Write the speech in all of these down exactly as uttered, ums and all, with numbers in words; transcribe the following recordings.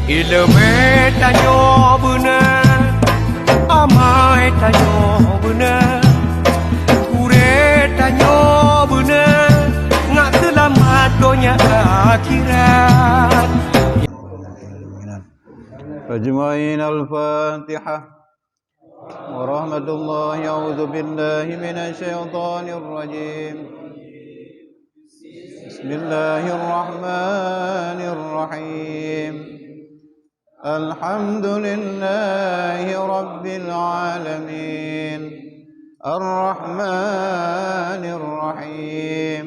Ileumèe tanyoe beuna, amai tanyoe beuna, gurèe tanyoe beuna, ngat seulamat donya akhirat. أجمعين. الفاتحة. ورحمة الله. أعوذ بالله من الشيطان الرجيم. بسم الله الرحمن الرحيم. الحمد لله رب العالمين. الرحمن الرحيم.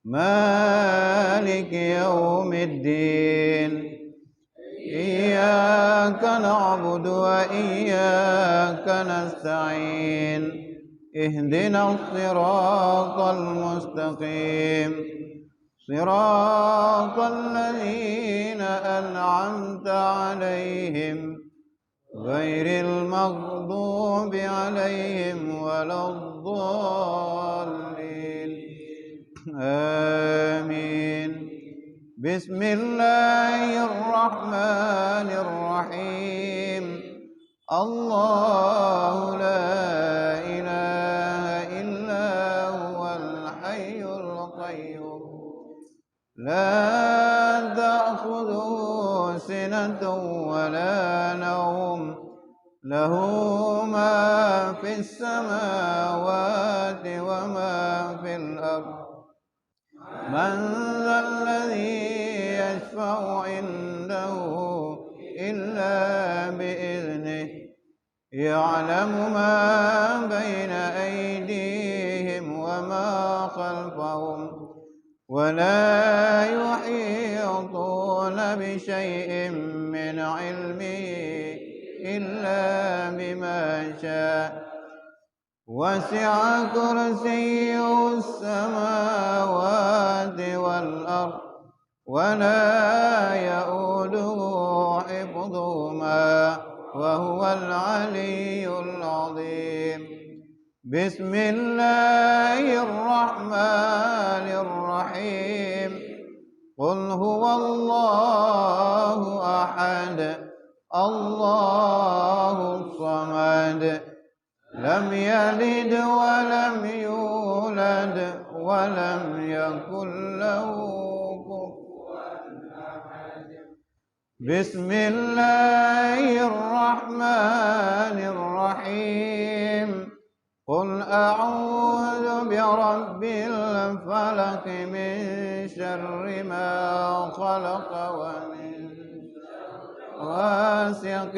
مالك يوم الدين. إياك نعبد وإياك نستعين. اهدنا الصراط المستقيم. صراط الذين أنعمت عليهم غير المغضوب عليهم ولا الضالين. آمين. بسم الله الرحمن الرحيم. الله لا إله إلا هو الحي القيوم. لا تأخذه سنة ولا نوم. له ما في السماوات وما في الأرض. من ذا الذي يشفع عنده إلا بإذنه. يعلم ما بين أيديهم وما خلفهم، ولا يحيطون بشيء من علمه إلا بما شاء. وسع كرسيه السماوات والأرض، ولا يؤوده حفظهما، وهو العلي العظيم. بسم الله الرحمن الرحيم. قل هو الله أحد، الله الصمد، لم يلد ولم يولد ولم يكن له كفوا أحد. بسم الله الرحمن الرحيم. قل أعوذ برب الفلق، من شر ما خلق، ومن غاسق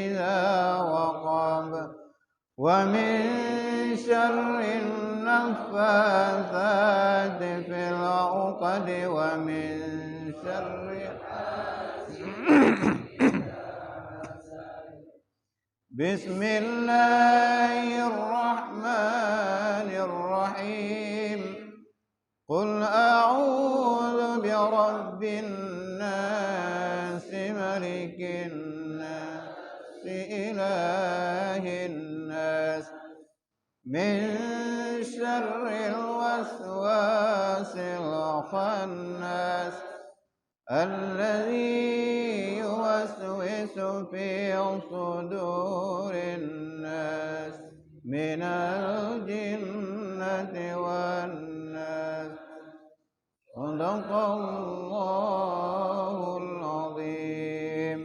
إذا وقب، ومن شر النفاثات في العقد، ومن شر حاسد إذا حسد. بسم الله الرحمن الرحيم. قل أعوذ برب الناس، ملك الناس، إله الناس، من شر الوسواس الخناس، الذي يوسوس في صدور الناس من الجنة والناس. صدق الله العظيم.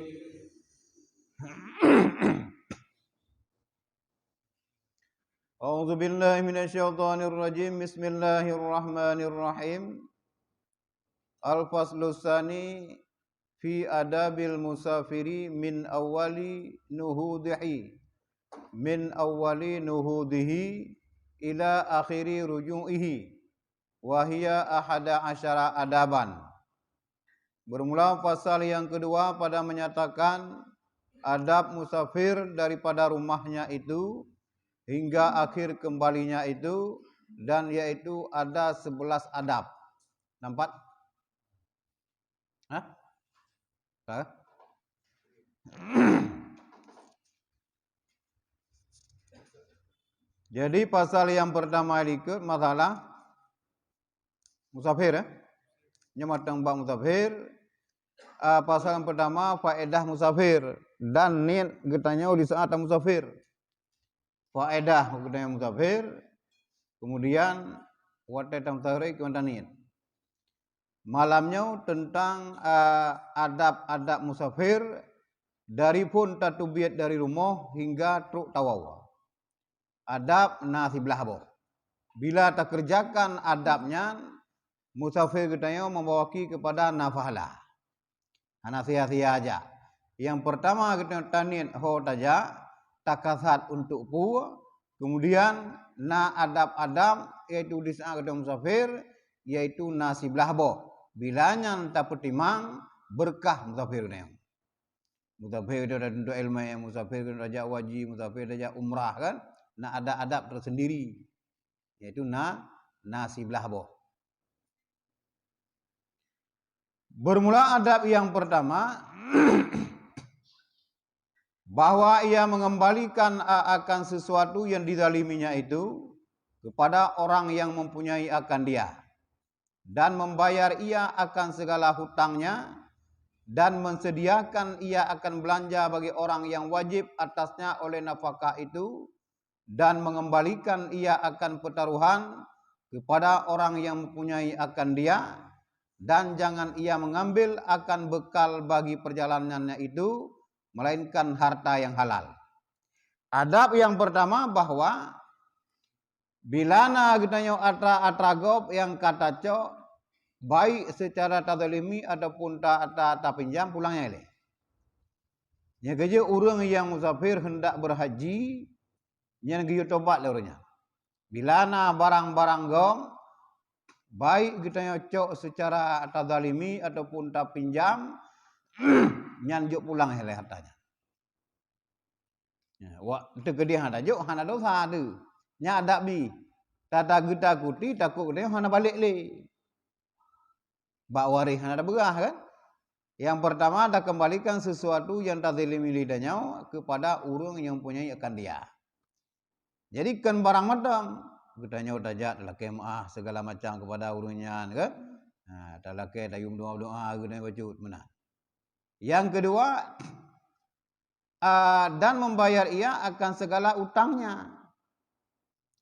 أعوذ بالله من الشيطان الرجيم. بسم الله الرحمن الرحيم. الفصل الثاني في آداب المسافر من أول نهوضه، من أول نهوضه إلى آخر رجوعه، وهي أحد عشر آدابا. Bermula pasal yang kedua pada menyatakan adab musafir daripada rumahnya itu hingga akhir kembalinya itu, dan yaitu ada sebelas adab. Nampak? Hah? Hah? Jadi pasal yang pertama likot masalah musafir, eh? Nyoe mantong bab musafir, ah, pasal yang pertama, faedah musafir dan niet geutanyoe di saat musafir. Faedah geutanyoe musafir, kemudian watée tamusafir keumantan niet. Malam nyoe teuntang, ah, adab-adab musafir dari phon tateubiet dari rumoh hingga trok tawoe. Adab na siblaih boh. Bila takeureujakan adab nyan, musafir geutanyoe meuwaki keupada na pahala. Hana sia-sia jak. Nyang peurtama geutanyoe taniet ho tajak, takasat untuk peue, kemudian na adab-adab, yaitu di saat geutanyoe musafir, yaitu na siblaih boh. Bila nyan tapeutimang beureukat musafir geutanyoe. Musafir geutanyoe tajak tuntut iéleumé, musafir geutanyoe tajak haji, musafir tajak umrah kan, na adab-adab tersendiri. Yaitu na, na siblaih boh. Bermula adab yang pertama, bahwa ia mengembalikan a-, akan sesuatu yang dizaliminya itu kepada orang yang mempunyai akan dia, dan membayar ia akan segala hutangnya, dan mensediakan ia akan belanja bagi orang yang wajib atasnya oleh nafkah itu, dan mengembalikan ia akan pertaruhan kepada orang yang mempunyai akan dia, dan jangan ia mengambil akan bekal bagi perjalanannya itu, melainkan harta yang halal. Adab yang pertama bahwa bila na geutanyoe atra-atra gob nyang ka tacok, baik secara tazalimi ataupun ta-, ta-, tapinjam, pulang nyang ilée. Nyang keujeuet ureuëng nyang musafir hendak berhaji, nyan geuyue tobat lé ureuëng nyan. Bila na barang-barang gob, baik geutanyoe cok secara tazalimi ataupun tapinjam, nyan jok pulang ilée harta nyan. Ya, wak teukeudeh hana jok, hana dosa tu. Nya adab bi. Tata geutakuti takot geutanyoe hana balek lé. Bak waréh hana tapeugah kan? Yang pertama, takembalikan sesuatu yang tazalimi lé tanyoe kepada ureuëng yang mempunyai akan dia. Jadi kan barang mantong, geutanyoe tajak talakée meuah segala macam kepada ureuëng nyan kan? Ha, talakée tayum doa-doa geutanyoe bacut meunan. Yang kedua, ah, dan membayar ia akan segala utangnya.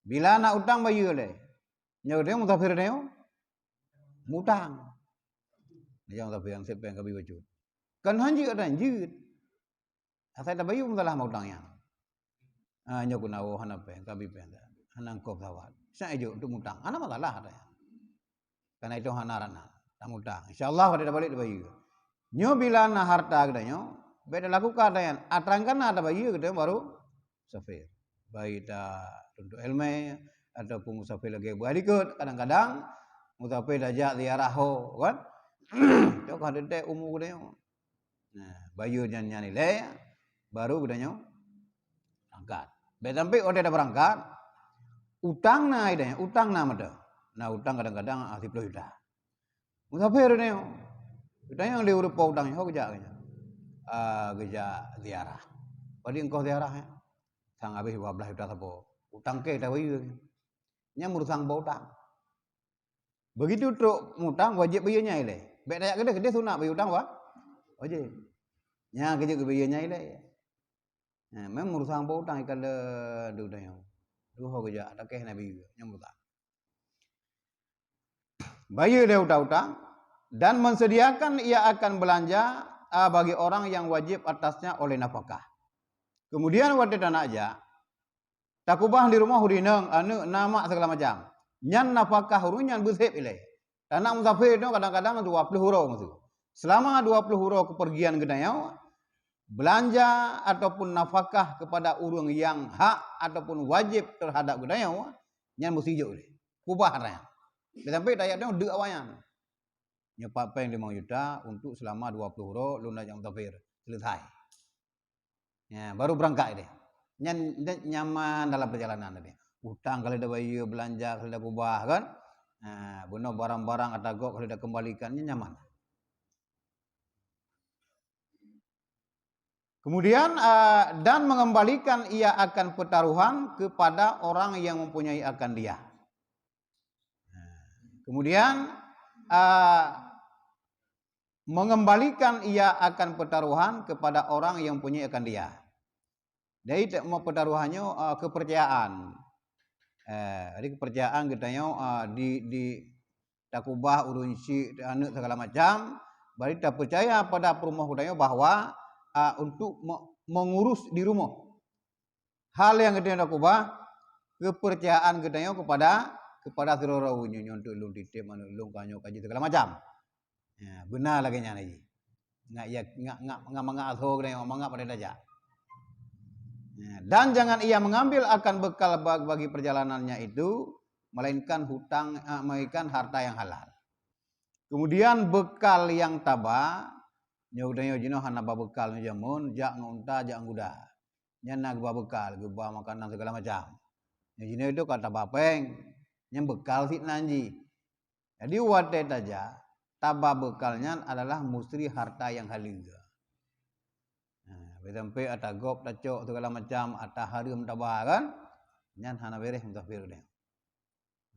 Bila na utang bayeue lé. Nyoe dia musafir dia mutang. Dia musafir nyang sép péng ka bi bacut. Kan hanjeuet dan jeuet. Asai tabayeue masalah ma utang nyan. Ah, nyoe keunawoe hana péng, ka bi péng dah. Hana engkop sawat. Sa ijok untuk mutang. Hana masalah dah. Karena itu hana rana. Tamutang. Insya Allah pada tabalek tabayeue. Nyoe bila na harta geutanyoe, bék talakukan dah nyan. Atra nyang ka na tabayeue geutanyoe baru musafir. Baik ta tuntut iéleumé ataupun musafir lagée buah likot. Kadang-kadang musafir tajak ziarah ho kan. Cok ka teuntée umu geutanyoe. Nah, bayeue nyan nyan ilée, baru geutanyoe berangkat. Bék sampai watée tabeurangkat, utang na ilée, utang na meudo. Na utang kadang-kadang, ah, siploh juta. Musafir geutanyoe. Geutanyoe lé ureuëng po utang nyoe geujak geutanyoe. Ah, geujak ziarah. Padum ongkoh ziarah nyan? Sang habéh dua belas juta sapo. Utang keu tabayeue. Nyan meurusang bak utang. Begitu trok mutang, wajéb bayeue nyang ilée. Bék tajak keudeh, keudeh sunat bayeue utang wa-, wajéb. Nyan keujeuet keu bayeue nyang ilée. Nah, memang meurusang bak utang ikan le dudoe nyoe. Duho geujak, takeh na bayeue, nyang utang. Bayeue lé utang-utang, dan mensediakan ia akan belanja, a, bagi orang yang wajib atasnya oleh nafkah. Kemudian watée tanak jak, takubah di rumoh ureuëng inong, aneuëk, na mak segala macam. Nyan nafkah ureuëng nyan beusép ilée. Tanak musafir nyoe kadang-kadang dua ploh uroe meusu. Selama dua ploh uroe keupeurgian geutanyoe, belanja ataupun nafkah kepada ureuëng nyang hak ataupun wajéb teuhadap geutanyoe, nyan meusi jok ilée. Kubah nyan. Sampai tajak nyoe deuk awaknyan. Nyoe pat péng limong juta untuk selama dua ploh uroe lôn jak musafir. Selesai. Ya, baru berangkat deh. Nyan, nyan nyaman dalam perjalanan tadi. Utang kalau dah bayar, belanja kalau dah kubah kan. Ha, bunoe barang-barang atau gok kalau dah kembalikan, nyan nyaman. Kemudian, ah, dan mengembalikan ia akan pertaruhan kepada orang yang mempunyai akan dia. Nah, kemudian, ah, mengembalikan ia akan pertaruhan kepada orang yang punya akan dia. Jadi, te-, mo-, pertaruhan nyoe, eh, kepercayaan. Eh, jadi kepercayaan geutanyoe, eh, di, di takubah ureuëng syik, aneuk segala macam, berarti tapeucaya pada peurumoh geutanyoe bahwa, eh, untuk me-, mengurus di rumoh. Hal nyang geutanyoe takubah, kepercayaan geutanyoe kepada, kepada sidroe-droe nyoe, nyoe untuk lôn titip aneuk lôn, ka nyoe ka jeuet segala macam. Ya, beuna lagée nyan lagée. Ngat ya, ngat, ngat, ngat mangat asoe geutanyoe, mangat pada tajak. Ya, dan jangan ia mengambil akan bekal ba-, bagi perjalanannya itu, melainkan hutang, eh, melainkan harta yang halal. Kemudian bekal nyang taba, nyoe geutanyoe jinoe hana ba bekal nyoe jameun, jak ngon unta, jak ngon kuda. Nyan na geuba bekal, geuba makanan segala macam. Nyoe jinoe itu ka taba péng, nyan bekal sit nan jih. Jadi watée tajak, taba bekal nyan adalah mustri harta nyang haleue. Nah, sampai ata gob tacok segala macam, ata hareuem taba kan, nyan hana bereh musafir deh.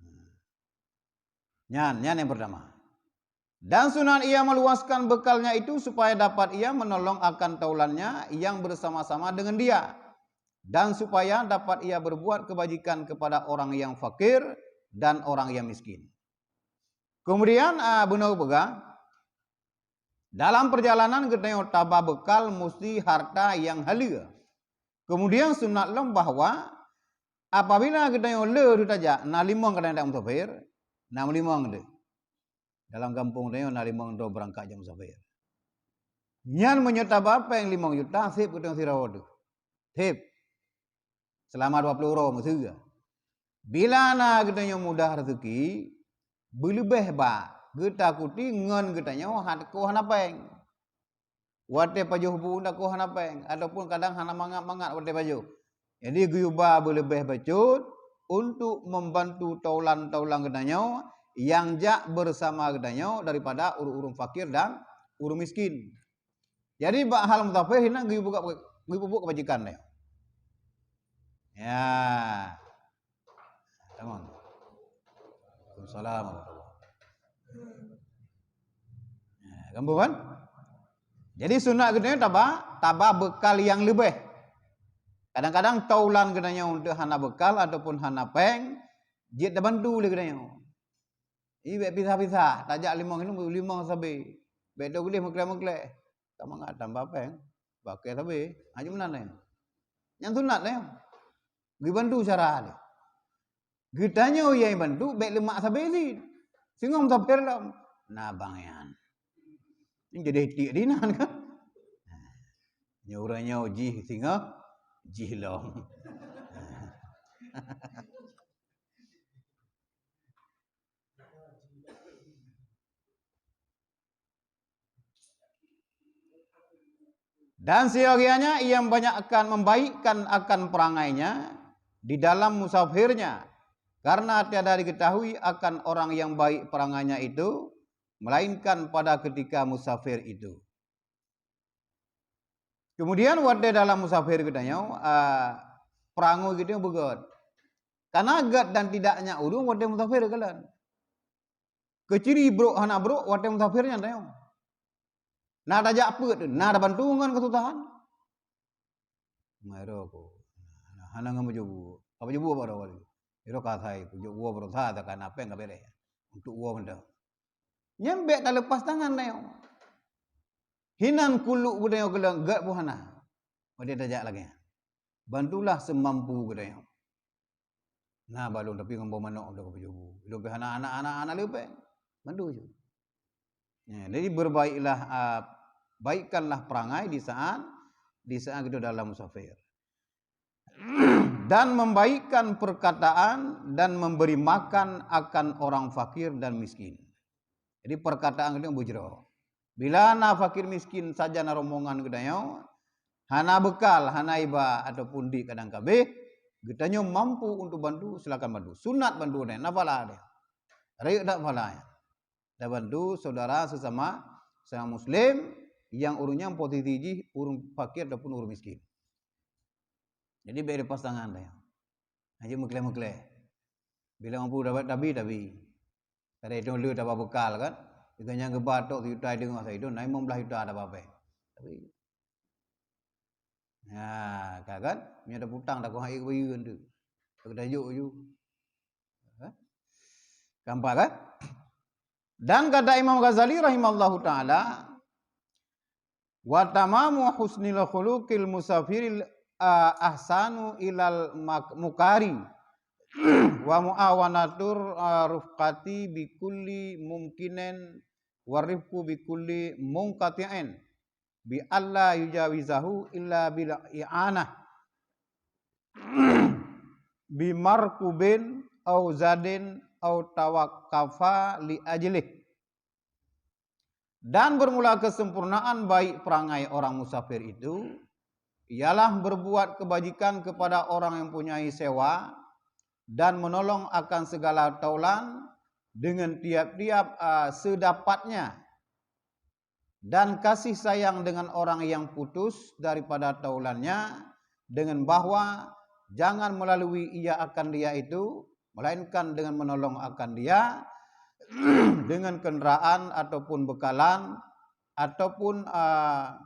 Nah. Nyan, nyan yang pertama. Dan sunat ia meluaskan bekalnya itu supaya dapat ia menolong akan taulannya yang bersama-sama dengan dia. Dan supaya dapat ia berbuat kebajikan kepada orang yang fakir dan orang yang miskin. Kemudian, ah, beuna peugah, dalam perjalanan geutanyoe taba bekal musti harta nyang haleue. Kemudian sunat lom bahwa apabila geutanyoe le teutajak, na limong kadang-kadang musafir, na meulimong deh. Dalam gampông tanyoe na limong droe beurangkat jak musafir. Nyan meunyoe taba péng limong juta, seb geutanyoe sidroe teuh. Seb. Seulama dua ploh uroe meusiga. Bila na geutanyoe mudah raseuki, beuleubeh bak geutakuti ngon geutanyoe hana, hana péng. Watée pajoh bu na koh hana péng, ataupun kadang hana mangat-mangat watée pajoh. Jadi geuyuba beuleubeh bacut untuk membantu taulan-taulan geutanyoe nyang jak bersama geutanyoe daripada ureuëng-ureuëng fakir dan ureuëng miskin. Jadi bak hal musafir hinan geuyubuka, geuyubuka kebajikan nyoe. Ya. Tamam. Waalaikumsalam warahmatullahi. Ya, gampông kan? Jadi sunat geutanyoe taba, taba bekal nyang leubeh. Kadang-kadang taulan geutanyoe untuk hana bekal ataupun hana péng, jeuet tabantu lé geutanyoe. Ih, bék pisah-pisah, tajak limong, limong sabe. Bék teuh geuléh meuklé-meuklé. Ka mangat tambah péng, pakai sabe. Ha, jeuet meunan nyan. Nyan sunat nyan. Geubantu syara nyan. Geutanyoe nyang bantu bék leumak sabe cit. Singoh musafir lom. Na bang nyan. Nyan jadi tiek dinan kan. Nyoe ureuëng nyoe jih singoh, jih lom. Dan siogianya ia banyakkan membaikkan akan perangainya di dalam musafirnya, karena tiada diketahui akan orang yang baik perangainya itu, melainkan pada ketika musafir itu. Kemudian watée dalam musafir geutanyoe, ah, peurangui geutanyoe beugét. Karena gét dan tidaknya ureuëng watée musafir kalon. Keuciri brok hana brok watée musafir nyan tanyoe. Na tajak peuet, na tabantu ngon keususahan. Mai ro ku. Hana ngon baju bu. Ka baju bu baro wali. Iro ka sai ku jok woe beurasa takana péng ka bereh. Untuk woe mantong. Nyan bék taleupas tangan tanyoe. Hinan kuluk geutanyoe keulang gét bu hana. Watée tajak lagée nyan. Bantulah seumampu geutanyoe. Na balon tapi ngon boh manok udah keupeujubu. Lôn pih hana anak-anak, hana lé péng. Bantu ju. Ya, jadi berbaiklah, ah, baikkanlah perangai di saat, di saat kita dalam musafir. Dan membaikkan perkataan dan memberi makan akan orang fakir dan miskin. Jadi perkataan kita bujroh. Bila na fakir miskin saja na rombongan geutanyoe, hana bekal, hana iba ataupun di kadang kabeh, geutanyoe mampu untuk bantu, silakan bantu. Sunat bantu geutanyoe, na pahala dia. Rayeuk that pahala nyan. Tabantu saudara sesama, sesama muslim yang ureuëng nyan posisi jih ureuëng fakir ataupun ureuëng miskin. Jadi bék lepas tangan dia. Hana meuklé-meuklé. Bila mampu dapat tabi, tabi. Kadang itu le taba bekal kan. Dengan nyang geuba tok sijuta deungoe saidon, na limong blaih juta dah babeh. Tapi, ha, ka kan? Meunyoe taputang, takoh hai keubayeue tu. Ka tajok ju. Ha? Gampang kan? Dan kata Imam Ghazali rahimahullahu taala, "Wa tamamu husnil khuluqil musafiril, a, ahsanu ilal mak-, mukari, wa muawanatur, a, rufqati bikulli mumkinin, wa rifqu bikulli munqati'in, bi alla yujawizahu illa bil i'anah, bi markubin au zadin au tawaqqafa li ajlih." Dan bermula kesempurnaan baik perangai orang musafir itu ialah berbuat kebajikan kepada orang yang mempunyai sewa dan menolong akan segala taulan dengan tiap-tiap, ah, sedapatnya, dan kasih sayang dengan orang yang putus daripada taulannya, dengan bahwa jangan melalui ia akan dia itu, melainkan dengan menolong akan dia dengan kenderaan ataupun bekalan, ataupun, ah,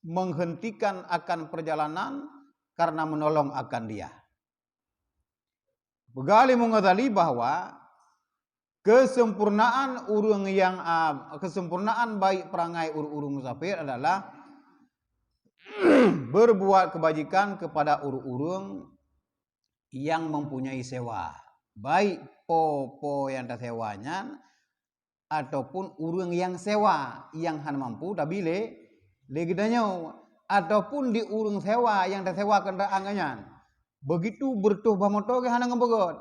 menghentikan akan perjalanan karena menolong akan dia. Peugah lé Imam Ghazali bahwa kesempurnaan ureuëng yang, ah, kesempurnaan baik perangai ureuëng-ureuëng musafir adalah berbuat kebajikan kepada ureuëng-ureuëng yang mempunyai sewa, baik po-po nyang tasewa nyan ataupun ureuëng nyang sewa nyang hana mampu, tabi lé, lé geutanyoe, ataupun di ureuëng sewa nyang tasewa keunderaan geuh nyan. Begitu beureutôh bah moto geuh hana ngon beugöt.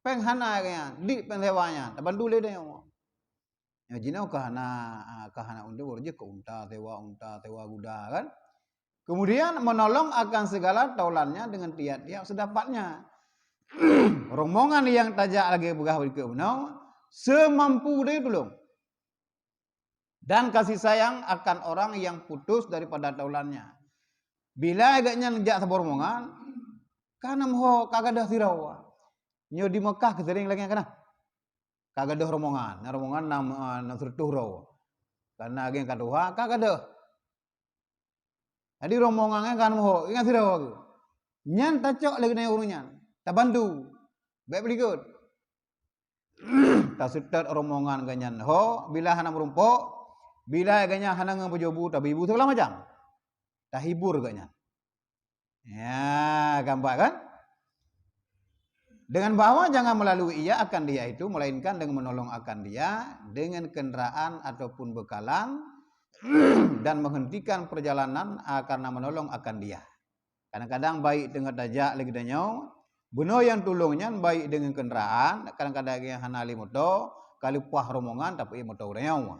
Péng hana geuh nyan, dit péng sewa nyan, tabantu lé tanyoe. Nyoe jinoe ka hana, ka hana unta, jih keu unta sewa, unta sewa guda kan. Kemudian menolong akan segala taulannya dengan tiap-tiap sedapatnya. Rombongan nyang tajak lagée peugah dikeue bunoe, seumampu tanyoe tulông. Dan kasih sayang akan orang yang putus daripada taulannya. Bila geuh nyan jak saboh rombongan, ka na meuho ka gadôh sidroe. Nyoe di Mekah keu sering lagée nyan kana. Ka gadôh rombongan, na rombongan na, na seureutôh droe. Kana lagée ka tuha, ka gadôh. Jadi rombongan nyan ka na meuho, ingat sidroe geuh. Nyan tacok lé geutanyoe ureuëng nyan, tabantu. Bék peulikot. Taseutôt rombongan geuh nyan ho, bila hana meurumpok, bila geuh nyan hana ngon peujobu, tabi bu segala macam. Tahibur geuh nyan. Ya, gampang kan? Dengan bahwa jangan melalui ia akan dia itu, melainkan dengan menolong akan dia dengan kenderaan ataupun bekalan dan menghentikan perjalanan, ah, karena menolong akan dia. Kadang-kadang baik teungoh tajak lé geutanyoe, bunoe nyang tulông nyan baik deungon keunderaan, kadang-kadang nyang hana lé moto, ka leupah rombongan tapi moto geutanyoe.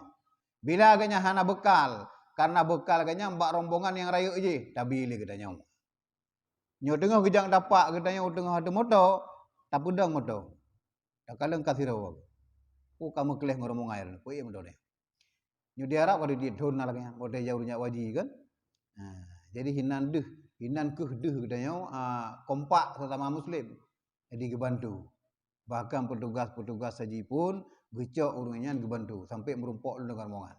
Bila geuh nyan hana bekal, karena bekal geuh nyan bak rombongan nyang rayeuk jih, tabi lé geutanyoe. Nyoe teungoh geujak tapak geutanyoe teungoh ateueh moto, tapeudong moto. Takalon ka sidroe. Oh, ka meukleh ngon rombongan, peuék moto nyan. Nyoe di Arab ada di thon na lagée nyan, watée jauh nyak waji kan. Ha, jadi hinan deuh, hinan keuh deuh geutanyoe, ah, kompak sesama muslim. Jadi geubantu. Bahkan petugas-petugas haji pun geucok ureuëng nyan geubantu sampai meurumpok lom deungon rombongan.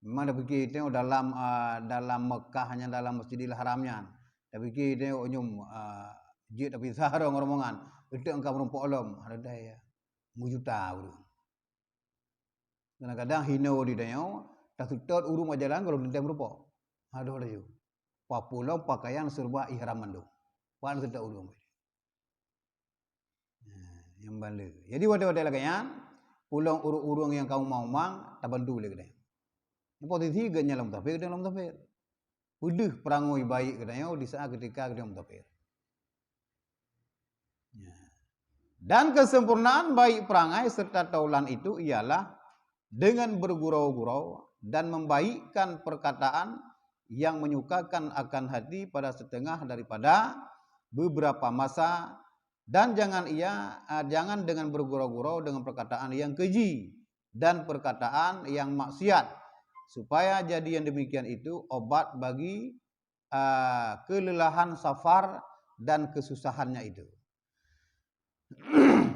Memang tapike tengok dalam, ah, dalam Mekah nyan, dalam Masjidil Haram nyan. Tapike tengok nyoe, ah, jeuet tapisah droe ngon rombongan. Eunteuk ka meurumpok lom, ada daya. Meujuta ureuëng. Kadang-kadang hino di tanyoe, taseutôt ureuëng bak jalan gohlom teuntée meurumpok. Adoh laju. Papulom pakaian seureuba ihram mandum. Pan seutôt ureuëng. Nah, nyang ban le. Jadi watée-watée lagée nyan, pulom ureuëng-ureuëng nyang ka umang-umang tabantu lé geutanyoe. Posisi geutanyoe lam musafir, geutanyoe lam musafir. Peudeuh peurangui baik geutanyoe di saat ketika geutanyoe musafir. Ya. Dan kesempurnaan baik perangai serta taulan itu ialah dengan bergurau-gurau dan membaikkan perkataan yang menyukakan akan hati pada setengah daripada beberapa masa, dan jangan ia, ah, jangan dengan bergurau-gurau dengan perkataan yang keji dan perkataan yang maksiat, supaya jadi yang demikian itu obat bagi, ah, kelelahan safar dan kesusahannya itu.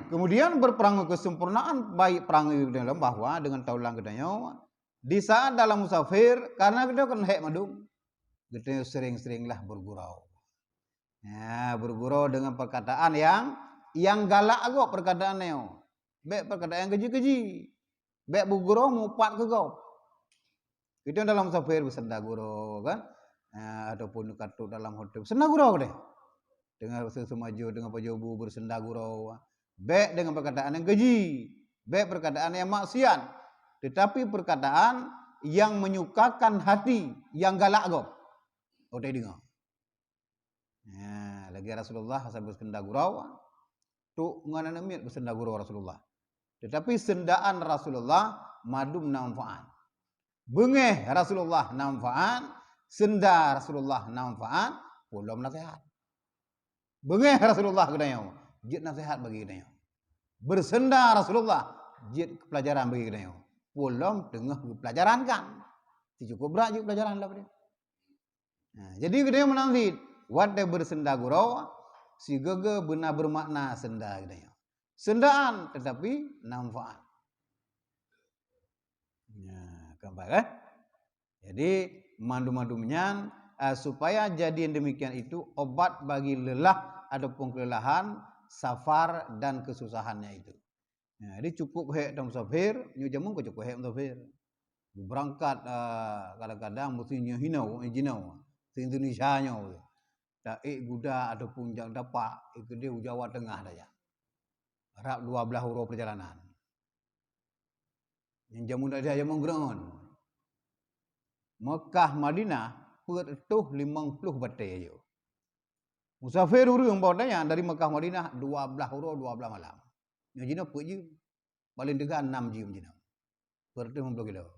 Kemudian berperang kesempurnaan baik perang di dalam bahwa dengan taulan geutanyoe di saat dalam musafir, karena geutanyoe kan hék mandum, geutanyoe sering-seringlah bergurau. Ya, bergurau dengan perkataan yang, yang galak gob perkataan nyoe. Bék perkataan yang keji-keji. Bék bergurau mupat keu gob. Kita dalam musafir beusenda gurau kan, ah, ataupun ka trok dalam hotel beusenda gurau deh. Dengan rasa seumajoe, dengan pajoh bu beusenda gurau. Bék dengan perkataan yang keji, bék perkataan yang maksiat, tetapi perkataan yang menyukakan hati, yang galak gob. Oh, tadi dengar. Ya, lagée Rasulullah asai beusenda gurau, trok ngon aneuk miet beusenda gurau Rasulullah. Tetapi sendaan Rasulullah mandum na manfaat. Beungéh Rasulullah na manfaat, senda Rasulullah na manfaat, peue lom naseuhat. Beungéh Rasulullah geutanyoe, jeuet naseuhat bagi geutanyoe. Beusenda Rasulullah, jeuet peulajaran bagi geutanyoe. Peue lom teungoh geupeulajarankan. Teucukup brat jeuet peulajaran lom. Nah, jadi geutanyoe meunan cit, watée beusenda gurau, sigoe-goe beuna beumakna senda geutanyoe. Sendaan, tetapi na manfaat. Nah, keempat kan? Jadi, mandum-mandum nyan, eh, supaya jadi yang demikian itu obat bagi lelah ataupun kelelahan, safar dan kesusahannya itu. Ya, jadi cukup hék tamusafir, nyoe jameun ka cukup hék musafir. Beurangkat, eh, kadang-kadang meusti nyoe hinoe, jinoe. Se-Indonesia nyoe. Taék guda ataupun jak tapak, ék keudeh u Jawa Teungoh tajak. Rab dua blaih uroe peurjalanan. Nyang jameun dak jameun geureun. Mekah Madinah peuet reutôh limong ploh batée ayoe. Musafir ureuëng bak tanyan dari Mekah Madinah dua blaih uroe dua blaih malam. Nyoe jinoe peuet jeuem. Paléng teuga nam jeuem jinoe. Peuet reutôh limong ploh kilo.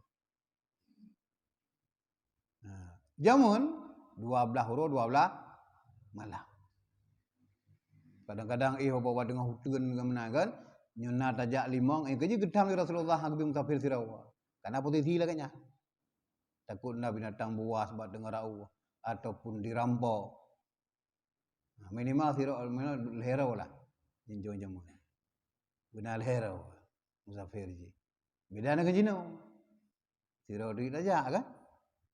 Nah, jameun dua blaih uroe dua blaih malam. Kadang-kadang, eh, ubak-ubak teungoh uteuen ngon meunan kan, nyoe na tajak limong, eh, keujeuet geutam lé Rasulullah geubri musafir sidroe. Karena posisi lagée nyan. Takot na binatang buas bak teungoh rauh ataupun dirampok. Nah, minimal sidroe, minimal lhèe droe lah. Jinjong jameun. Beuna lhèe droe musafir jih. Beda na keu jinoe. Sidroe duek tajak kan?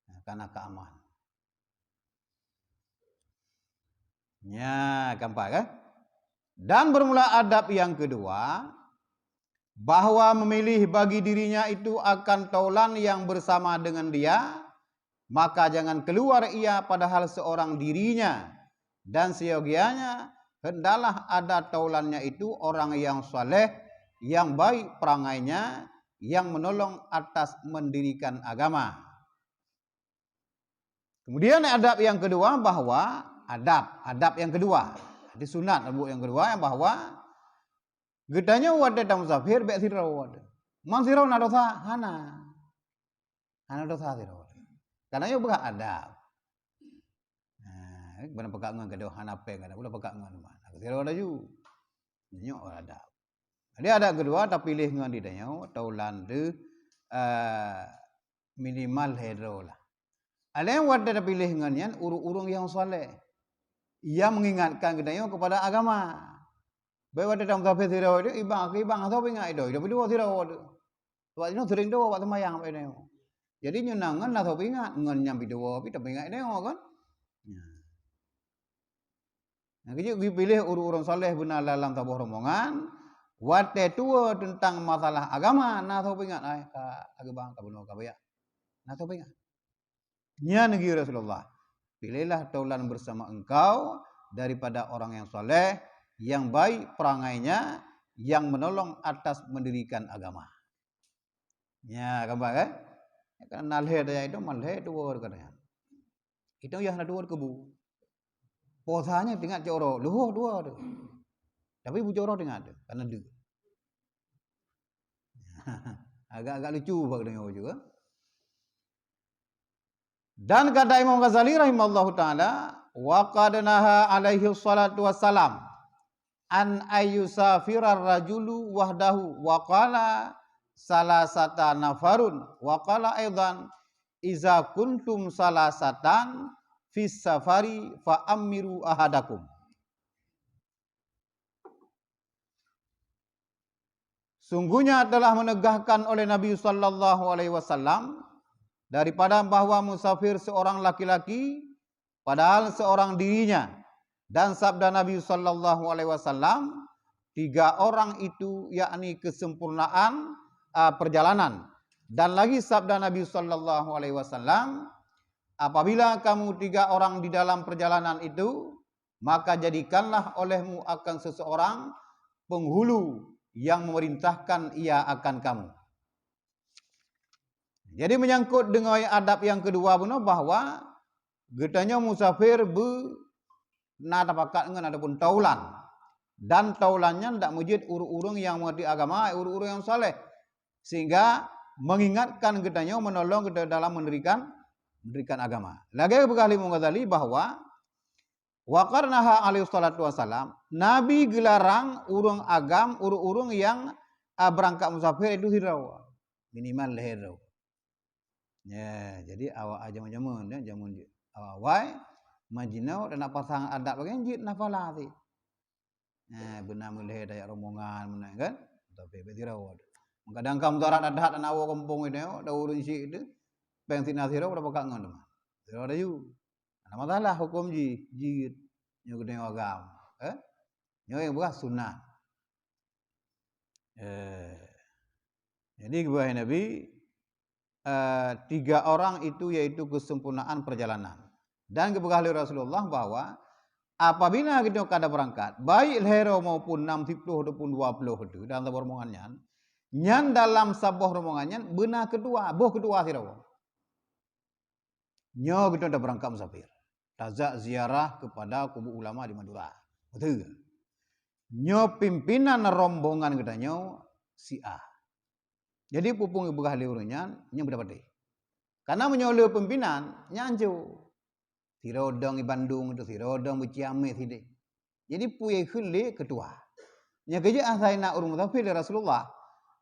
Nah, kana ka aman. Nya, keempat kan? Dan bermula adab yang kedua, bahwa memilih bagi dirinya itu akan taulan yang bersama dengan dia, maka jangan keluar ia padahal seorang dirinya, dan seyogianya hendaklah ada taulannya itu orang yang saleh, yang baik perangainya, yang menolong atas mendirikan agama. Kemudian adab yang kedua bahwa adab, adab yang kedua, jadi sunat adab yang kedua bahwa geutanyoe watée tamusafir bék sidroe. Man sidroe na dosa? Hana. Hana dosa sidroe. Karena nyoe beuhat adab. Nah, bukan peugah ngon gadoh hana péng, kadang udah peugah ngon mana. Sidroe laju. Nyoe adab. Jadi adab kedua tapiléh ngon di tanyoe, taulan deuh, eh, minimal lhèe droe lah. Alèh watée tapiléh ngon nyan ureuëng-ureuëng nyang saleh, yang mengingatkan geutanyoe kepada agama. Bék watée tamusafir sidroe, ibang, ibang, asoe ingat itu, itu dua sidroe. Sebab jinoe sering dua bak seumayang bak inong. Jadi nyoe na ngon na soe ingat, ngon nyang pidua pi tapi ingat inong kan. Nah. Nah, keujeuet geupiléh ureuëng-ureuëng saleh beuna lam saboh rombongan, watée tuwoe teuntang masalah agama, na soe ingat ai ka, ka geubang ka bunoe ka beuyak. Na soe ingat. Nyan geuyue Rasulullah, "Pilihlah taulan bersama engkau daripada orang yang saleh, yang baik perangainya, yang menolong atas mendirikan agama." Nya, gambar kan? Kan na lhèe tajak itu, man lhèe tuwoe ka nyan. Itu yah na tuwoe keubu. Posanya teuingat cok uroe, lheueh tuwoe tu. Tapi bucok uroe teuingat tu, karena deuk. Agak-agak lucu bak deungoe juga. Dan kata Imam Ghazali rahimahullahu taala, "Wa qad naha alaihi salatu wassalam an ayyusafira rajulu wahdahu wa qala salasata nafarun wa qala aidan iza kuntum salasatan fis safari fa amiru ahadakum." Sungguhnya telah menegahkan oleh Nabi sallallahu alaihi wasallam daripada bahwa musafir seorang laki-laki padahal seorang dirinya. Dan sabda Nabi sallallahu alaihi wasallam, tiga orang itu yakni kesempurnaan, ah, perjalanan. Dan lagi sabda Nabi sallallahu alaihi wasallam, apabila kamu tiga orang di dalam perjalanan itu, maka jadikanlah olehmu akan seseorang penghulu yang memerintahkan ia akan kamu. Jadi menyangkut dengan adab yang kedua bunoe bahwa geutanyoe musafir beu na tapakat ngon ataupun taulan. Dan taulan nyan dak meujeuet ureuëng-ureuëng yang mengerti agama, ureuëng-ureuëng yang saleh. Sehingga mengingatkan geutanyoe, menolong geutanyoe dalam mendirikan mendirikan agama. Lagée peugah lé Imam Ghazali bahwa wa qad naha alaihi salatu wasalam, Nabi geularang ureuëng agam, ureuëng-ureuëng yang, ah, beurangkat musafir itu sidroe, minimal lhée droe. Ya, jadi awak jameun-jameun, ya, jameun awai, ma jinoe dan nak pasang adab lagée jeuet nafala sih. Eh, beuna meulhée tajak rombongan meunan kan? Tapi bek sidroe. Kadang ka mudarat adat aneuk woe gampông itu, ada ureuëng syik itu, péng sidroe, sidroe pada pakat ngon teuma. Sidroe pada yu. Ada masalah hukum jih, jih nyoe geutanyoe agam, eh? Nyoe nyang beurah sunat. Eh, jadi geupeugah Nabi, eh, tiga orang itu yaitu kesempurnaan perjalanan. Dan geupeugah lé Rasulullah bahwa apabila geutanyoe kada beurangkat, baik lhée droe maupun nam siploh ataupun dua ploh itu dalam saboh rombongan nyan, nyan dalam saboh rombongan nyan beuna ketua, boh ketua sidroe. Nyoe geutanyoe tabeurangkat musafir, tajak ziarah kepada kubu ulama di Madura. Beutôi. Nyoe pimpinan rombongan geutanyoe si A. Jadi peue-peue geupeugah lé ureuëng nyan, nyan beuda patéh. Karena meunyoe le pimpinan, nyan hanco. Sidroe dong di Bandung itu, sidroe dong di Ciamis sideh. Jadi peue kheun lé ketua. Nyang keujeuet asai na ureuëng musafir lé Rasulullah.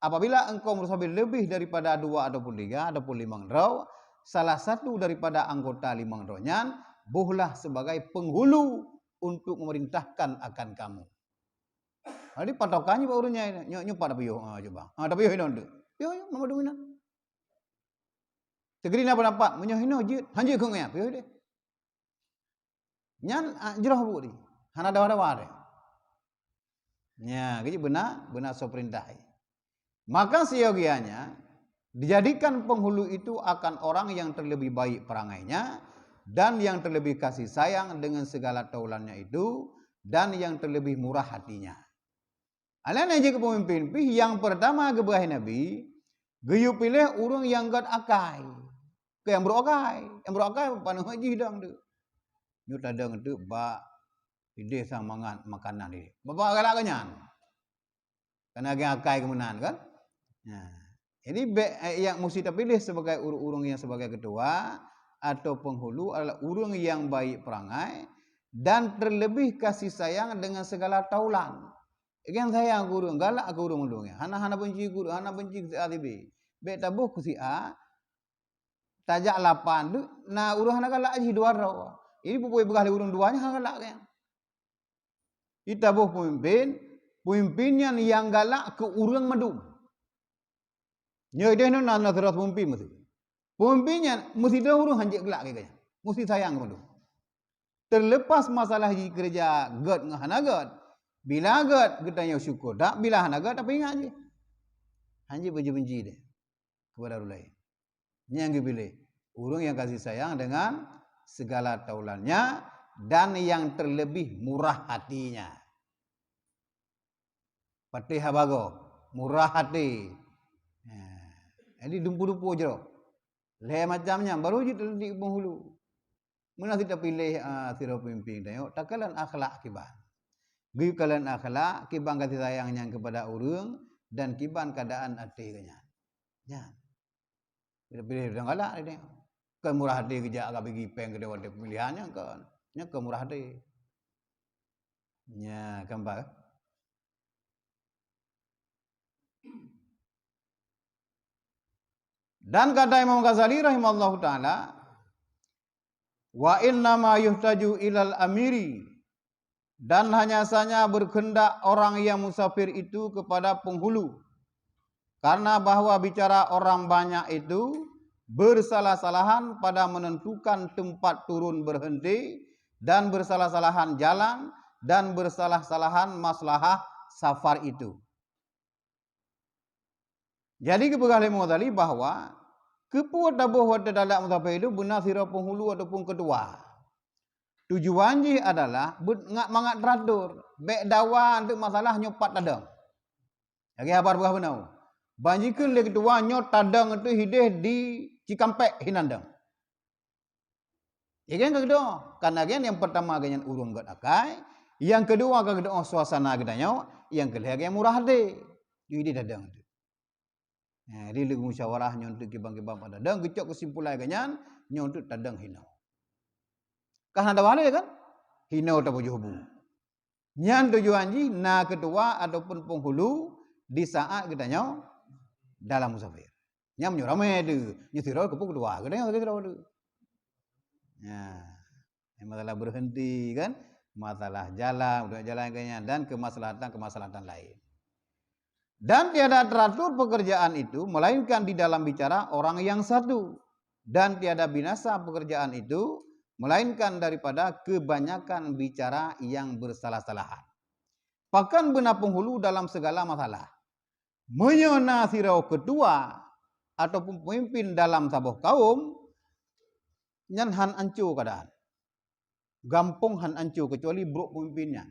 Apabila engkau musafir lebih daripada dua ataupun tiga ataupun limong droe, salah satu daripada anggota limong droe nyan bohlah sebagai penghulu untuk memerintahkan akan kamu. Jadi patokan nyoe bak ureuëng nyan, nyoe, nyoe pat tapiôh, ha, cuba. Ha, tapiôh inoe tu. Piôh, piôh, nama dominan. Teukeudi na pendapat, meunyoe hinoe jeuet, hanjeuet keu nyan, piôh deh. Nyan, ah, jroh buet deh. Hana dawa-dawa deh. Nya, jadi beuna, beuna soe perintah. Maka siogianya, dijadikan penghulu itu akan orang yang terlebih baik perangainya, dan yang terlebih kasih sayang dengan segala taulannya itu, dan yang terlebih murah hatinya. Alana jeuet keu peumimpén pih, nyang peurtama geupeugah Nabi, geuyue piléh ureuëng nyang gét akai. Keu nyang brok akai, nyang brok akai paneuk jih dong tu. Nyoe tadong tu bak ideh sang mangat makanan ni. Bapak galak keu nyan. Karena geng akai keu meunan kan? Nah, jadi bek, eh, yang mesti terpilih sebagai ureuëng-ureuëng yang sebagai ketua atau penghulu adalah ureuëng yang baik perangai dan terlebih kasih sayang dengan segala taulan. Geng sayang keu ureuëng, galak keu ureuëng mandum. Hana, hana benci keu ureuëng, hana benci keu si A si B. Bek taboh keu si A, tajak lapan tu, na ureuëng hana galak jih dua droe. Jadi peue-peue peugah lé ureuëng dua nyan hana galak keu nyan. Itaboh peumimpén, peumimpén nyan nyang galak keu ureuëng mandum. Nyoe ideh nyoe na, na sidroe peumimpén meusti. Peumimpén nyan meusidroe ureuëng hanjeuet galak keu gobnyan. Meusti sayang keu mandum. Terlepas masalah jikeureuja gét ngon hana gét. Bila gét, geutanyoe syukur that, bila hana gét, tapeuingat jih. Hanjeuet beubenci deh kepada ureuëng laén. Nyang geupiléh, ureuëng yang kasih sayang dengan segala taulannya dan yang terlebih murah hatinya. Patéh haba gob, murah até. Ha, jadi dumpeue-dumpeue jroh. Lhée macam nyan, baru jeuet di penghulu. Meunan cit tapiléh, a, sidroe peumimpén tanyoe, takalon akhlak kiban. Geukalon akhlak kiban kasih sayang nyan keupada ureuëng dan kiban keuadaan até geuh nyan. Nyan. Piléh-piléh ureuëng galak tadi. Kon murah até geujak ka bagi péng keudeh watée peumilihan nyan kon. Nyan kon murah até. Nya, keumpat. Dan kata Imam Ghazali rahimahullahu taala, "Wa innama yuhtaju ilal amiri," dan hanya saja berkehendak orang yang musafir itu kepada penghulu. Karena bahwa bicara orang banyak itu bersalah-salahan pada menentukan tempat turun berhenti dan bersalah-salahan jalan dan bersalah-salahan maslahah safar itu. Jadi geupeugah lé Imam Ghazali bahwa keupeue taboh watée dalam musafir itu beuna sidroe penghulu ataupun ketua. Tujuan jih adalah beu-, ngat mangat teratur, bék dawa untuk masalah nyoe pat tadong. Lagée haba peugah bunoe. Ban jikheun lé ketua nyoe tadong itu hideh di Cikampek hinan dong. Jadi kan ka geudoa. Karena kan yang pertama geuhnyan ureuëng gét akai, yang kedua ka geudoa suasana geutanyoe, yang keulhée geuhnyan murah até. Jadi tadong tu. Nah, jadi lé musyawarah nyoe untuk kibang-kibang pada dan geucok kesimpulan geuhnyan nyoe untuk tadong hino. Ka hana dawa lé kan? Hino tapajoh bu. Nyan tujuan jih na ketua ataupun penghulu di saat geutanyoe dalam musafir. Nyan meunyoe ramé tu, nyoe sidroe keupeue ketua, geutanyoe sidroe tu. Nah, masalah berhenti kan, masalah jalan, untuk jalan geuhnyan dan kemaslahatan-kemaslahatan lain. Dan tiada teratur pekerjaan itu melainkan di dalam bicara orang yang satu, dan tiada binasa pekerjaan itu melainkan daripada kebanyakan bicara yang bersalah-salahan. Pakon beuna penghulu dalam segala masalah. Meunyoe na sidroe ketua ataupun pemimpin dalam saboh kaum, nyan han anco keuadaan. Gampông han anco keucuali brok pemimpin nyan.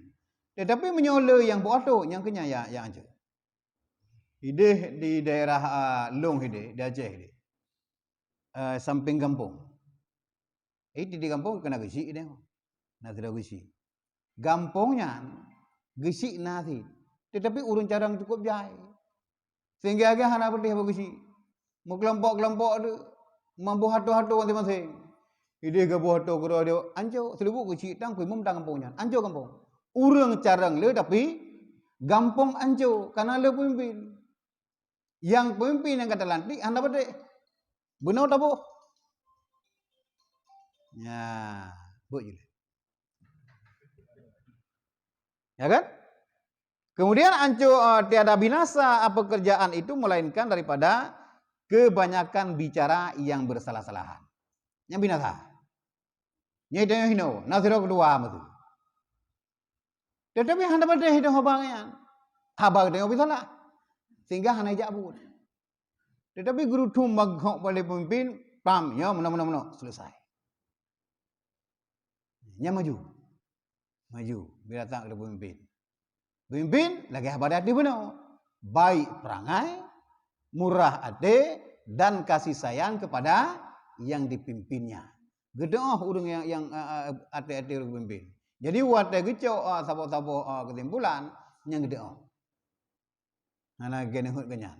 Tetapi meunyoe le nyang buet atô, nyang keunyan ya, ya anco. Ideh di daerah, ah, Long ideh, di Aceh ideh. Eh, samping gampông. Eh, di, di gampông kena geusyik ideh. Na sidroe geusyik. Gampông nyan geusyik na sit. Tetapi ureuëng carông cukup jai. Sehingga lagée hana peudeh bak geusyik. Meukelompok-kelompok tu mamboh atô-atô maséng-maséng. Ideh gaboh atô keudroe dia anco, seuleubu geusyik tang peuimum tang gampông nyan. Anco gampông. Ureuëng carông le tapi gampông anco karena le peumimpin. Nyang peumimpin nyang ka teulantik hana peudeh. Bunoe taboh. Nya, buet jih. Ya kan? Kemudian anco, eh, tiada binasa, eh, pekerjaan itu melainkan daripada kebanyakan bicara yang bersalah-salahan. Nyang binasa. Nyang itu nyang hino, na sidroe keudua meutu. Tetapi hana padeh hino haba nyan. Haba geutanyoe bisalah. Sehingga hana jak buet. Tetapi geuruthom magok oleh pemimpin, pam, ya, meunoe, meunoe, meunoe, selesai. Nyan maju. Maju, bila datang kepada pemimpin. Pemimpin lagée haba di ateueh bunoe. Baik perangai, murah até, dan kasih sayang kepada yang dipimpinnya. Geudoh ureuëng nyang, nyang, eh, eh, até-até ureuëng pemimpin. Jadi watée geucok, eh, saboh-saboh, eh, kesimpulan, nyang geudoh. Hana geuneuk geuhnyan.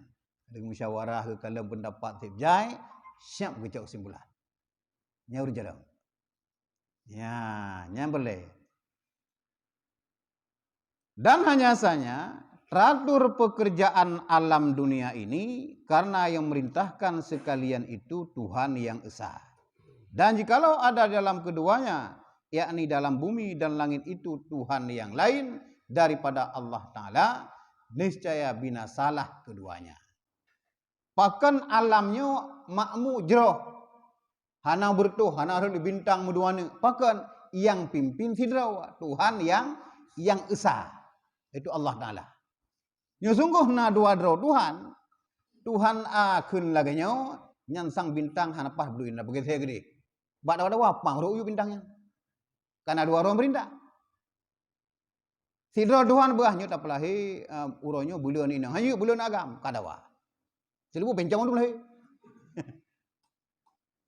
Ada musyawarah, geukalon pendapat tieb jai, siap geucok kesimpulan. Nyan ureuëng carông. Ya, nyan boleh. Dan hanya saja teratur pekerjaan alam dunia ini karena yang merintahkan sekalian itu Tuhan yang Esa. Dan jikalau ada dalam keduanya, yakni dalam bumi dan langit itu Tuhan yang lain daripada Allah Taala, niscaya binasalah keduanya. Pakon alam nyoe makmu jroh, hana beureutoh, hana rhot bintang meuduane. Pakon? Nyang pimpin sidroe, Tuhan nyang, nyang Esa, yaitu Allah Taala. Nyoe sunggoh na dua droe Tuhan, Tuhan a kheun lagée nyoe, nyan sang bintang hana paih beuduek na beugeusée keudeh. Bak dawa-dawa pang rhot u yup bintang nyan. Kana dua droe meurintah. Sidroe Tuhan beuah nyoe tapeulahé, eh, uroe nyoe buleuen inong. Hanjeuet buleuen agam, ka dawa. Sileubue bencong dum lahé.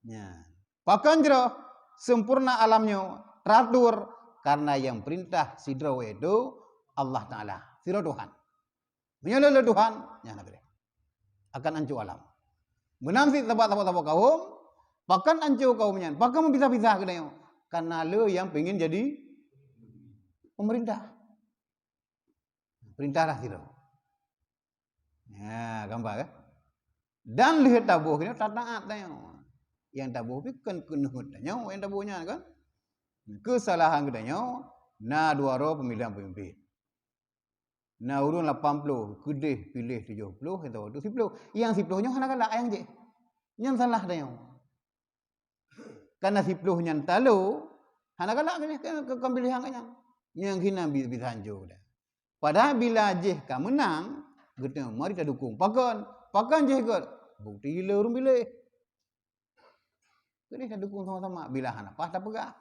Nyan. Pakon jroh sempurna alam nyoe teratur karena nyang peurintah sidroe yaitu Allah Taala. Sidroe Tuhan. Meunyoe le, le Tuhan, nyan na beureh. Akan anco alam. Meunan cit saboh-saboh kaum, pakon anco kaum nyan, pakon meupisah-pisah geutanyoe. Karena le nyang pengen jadi pemerintah. Perintahlah sidroe. Ya, gambar kan? Dan lheueh taboh keunoe tataat tanyoe. Nyang taboh pih kon keuneuk tanyoe nyang taboh nyan kan? Keusalahan geutanyoe na dua droe pemilihan pemimpin. Na ureuëng lapan ploh, keudeh piléh tujoh ploh, atau tu siploh. Nyang siploh nyoe hana galak nyang jih. Nyan salah tanyoe. Karena siploh nyan talo, hana galak keudeh ke, ke, ke pilihan nyan. Nyang keunan bi-, bisa hancô dah. Padahai bila jih ka meunang, geutanyoe mari tadukung. Pakon? Pakon jih göt? Bukti le ureuëng piléh. Keudeh tadukung sama-sama. Bila hana paih tapeugah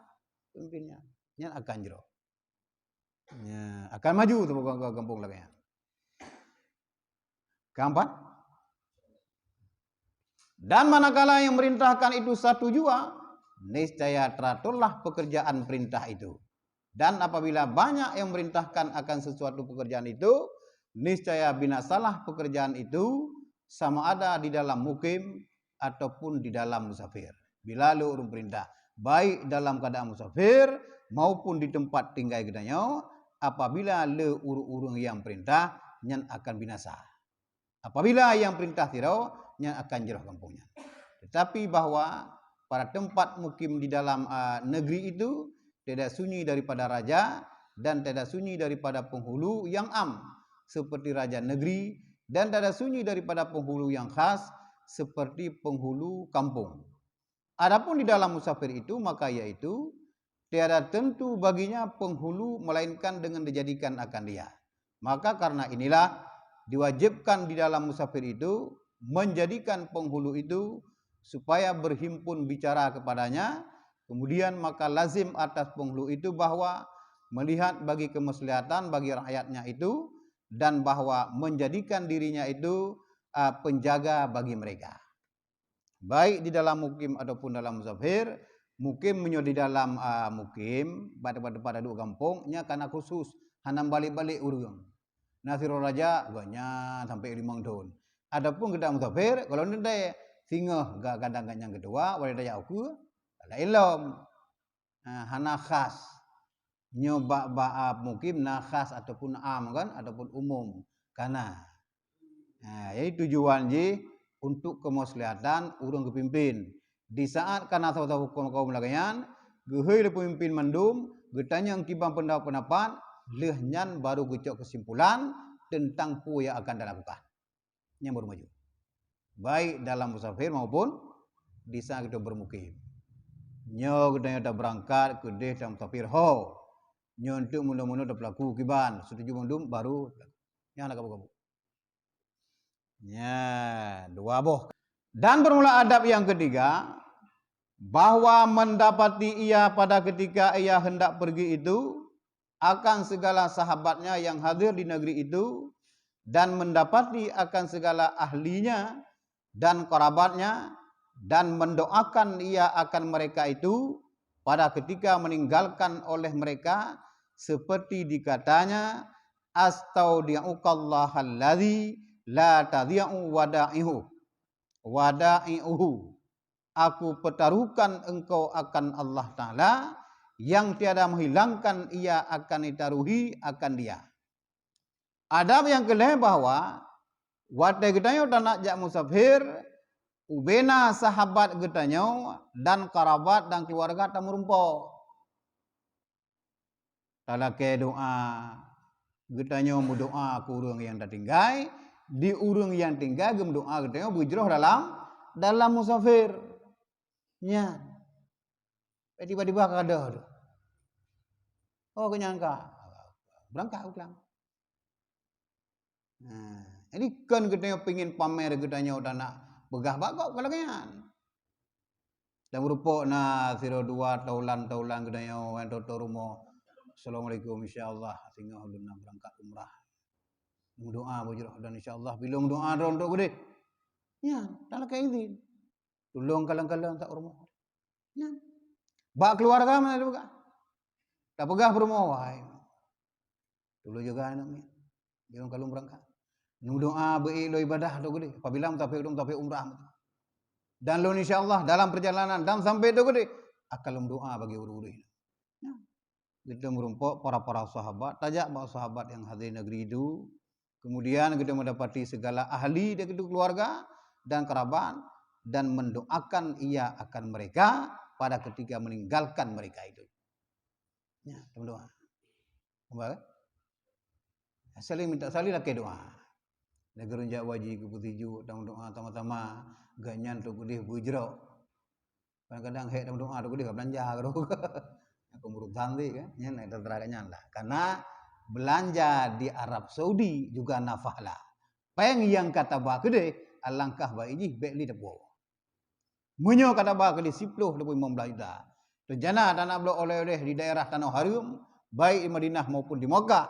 pemimpin nyan, nyan akan jroh. Ya, akan maju tu gampông lagée nyan. Keempat, dan manakala yang merintahkan itu satu jua, niscaya teraturlah pekerjaan perintah itu. Dan apabila banyak yang merintahkan akan sesuatu pekerjaan itu, niscaya binasalah pekerjaan itu, sama ada di dalam mukim ataupun di dalam musafir. Bila le ureuëng perintah, baik dalam keadaan musafir maupun di tempat tinggai geutanyoe, apabila le ureuëng-ureuëng nyang perintah, nyan akan binasa. Apabila nyang perintah sidroe, nyan akan jroh gampông nyan. Tetapi bahwa pada tempat mukim di dalam, a, negeri itu, tiada sunyi daripada raja dan tiada sunyi daripada penghulu yang am, seperti raja negeri, dan tiada sunyi daripada penghulu yang khas, seperti penghulu kampung. Adapun di dalam musafir itu, maka yaitu tiada tentu baginya penghulu melainkan dengan dijadikan akan dia. Maka karena inilah diwajibkan di dalam musafir itu menjadikan penghulu itu supaya berhimpun bicara kepadanya, kemudian maka lazim atas penghulu itu bahwa melihat bagi kemaslahatan bagi rakyatnya itu dan bahwa menjadikan dirinya itu, a, penjaga bagi mereka. Baik di dalam mukim ataupun dalam musafir, mukim meunyoe di dalam, a, mukim, bak teumpat-teumpat duek gampông, nya kana khusus, hana balek-balek ureuëng. Na sidroe raja, gobnyan sampai limong thon. Adapun geutanyoe musafir, kalau neudai singoh ga-, kadang gobnyan keudua, walai daya ukeue, laén lom. Ha, hana khas. Nyoe bak, bak, a, mukim na khas ataupun am kan, ataupun umum. Kana. Ha, jadi tujuan jih untuk kemaslahatan ureuëng geupimpin. Di saat kana saboh-saboh kaum lagée nyan, geuhôi lé peumimpin mandum, geutanyong kiban pendapat-pendapat, lheueh nyan baru geucok kesimpulan tentang peue nyang akan talakukan. Nyan baru maju. Baik dalam musafir maupun di saat geutanyoe bermukim. Nyoe geutanyoe tabeurangkat keudeh tamusafir ho. Nyoe untuk meunoe-meunoe tapeulaku kiban, setuju mandum baru nyan na kabu-kabu. Nya, dua boh. Dan bermula adab yang ketiga, bahwa mendapati ia pada ketika ia hendak pergi itu akan segala sahabatnya yang hadir di negeri itu, dan mendapati akan segala ahlinya dan kerabatnya, dan mendoakan ia akan mereka itu pada ketika meninggalkan oleh mereka, seperti dikatanya, "Astaudi'ukallahalladzi la tadhi'u wada'ihu, wada'ihu." Aku petaruhkan engkau akan Allah Ta'ala, yang tiada menghilangkan ia akan ditaruhi akan dia. Adab nyang keulhée bahwa watée geutanyoe tanak jak musafir, ubena sahabat geutanyoe dan karabat dan keuluwarga tameurumpok. Talakée doá, geutanyoe meudoá keu ureuëng nyang tatinggai, di ureuëng nyang tinggai geumeudoá geutanyoe beujroh dalam, dalam musafir. Nyan. Eh, tiba-tiba ka gadôh tu. Oh, geunyang ka. Beurangkat u klang. Nah, jadi kon geutanyoe pingin pamer geutanyoe tanak peugah bak gob ka lagée nyan. Dan meurumpok na sidroe dua taulan-taulan geutanyoe nyang toto rumoh. Assalamualaikum, insya Allah singoh ulôn na beurangkat umrah. Meudoá beujroh dan insya Allah bilong doá droe untuk geude. Nyan, talakée izin. Tulông kalon-kalon tak rumoh. Nyan. Bak keuluwarga mana tapeugah? Tapeugah peurumoh, wahai. Tulông jaga aneuk miet. Jangan kalon beurangkat. Meudoá beu-ék lôn ibadah tu geude. Apabila musafir, musafir umrah. Dan lôn insya Allah dalam perjalanan dan sampai tu geude, akan lôn doá bagi ureuëng-ureuëng. Nyan. Geutanyoe meurumpok para-para sahabat, tajak bak sahabat nyang hadir negeri itu. Kemudian geutanyoe mendapati segala ahli dari itu keluarga dan kerabat dan mendoakan ia akan mereka pada ketika meninggalkan mereka itu. Ya, teman-teman. Nampak kan? Saling minta, saling lakée doa. Lagée ureuëng jak haji keu peutujok, tameudoa sama-sama, gobnyan trok keudeh beujroh. Kadang-kadang hék tameudoa trok keudeh ka beulanja keudroe. Aku meurutan sih kan, nyan na teuntara nyan lah. Karena belanja di Arab Saudi juga nafah lah. Péng nyang ka taba keudeh, alangkah baik jih bék lé tapuwoe. Meunyoe ka taba keudeh siplôh ataupun limong blaih juta, rencana tanak bloe oleh-oleh di daerah Tanoh Hareuem, baik di Madinah maupun di Makkah,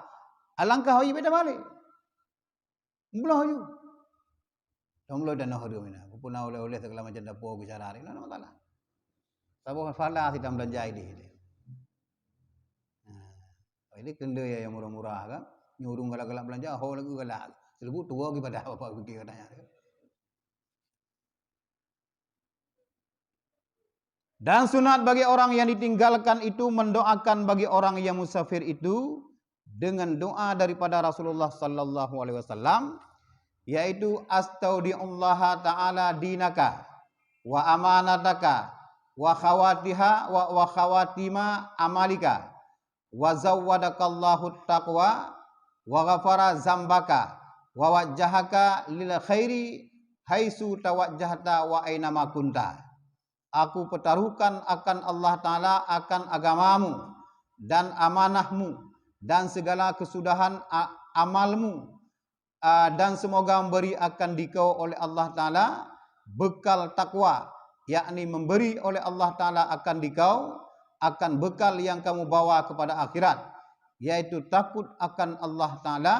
alangkah baik jih bék taba lé. Bloe ju. Tameuloe Tanoh Hareuem ina. Peue na oleh-oleh segala macam dapu geusyara, ina masalah. Saboh fala si tameubeulanja idéh. Nah, ini keundai nyang murah-murah kan. Nyuruh galak-galak beulanja, ho lagu galak. Seleubut tuwo geuh padah bapak pikir katanya. Dan sunat bagi orang yang ditinggalkan itu mendoakan bagi orang yang musafir itu dengan doa daripada Rasulullah sallallahu alaihi wasallam, yaitu, "Astaudiullaha ta'ala dinaka wa amanataka wa khawatiha wa, wa khawatima amalika, wa zawwadakallahu taqwa wa ghafara zambaka wa wajjahaka lil khairi haitsu tawajjahta wa ainama kunta." Aku pertaruhkan akan Allah Ta'ala, akan agamamu dan amanahmu dan segala kesudahan a-, amalmu, a, dan semoga memberi akan dikau oleh Allah Ta'ala bekal takwa, yakni memberi oleh Allah Ta'ala akan dikau, akan bekal yang kamu bawa kepada akhirat, yaitu takut akan Allah Ta'ala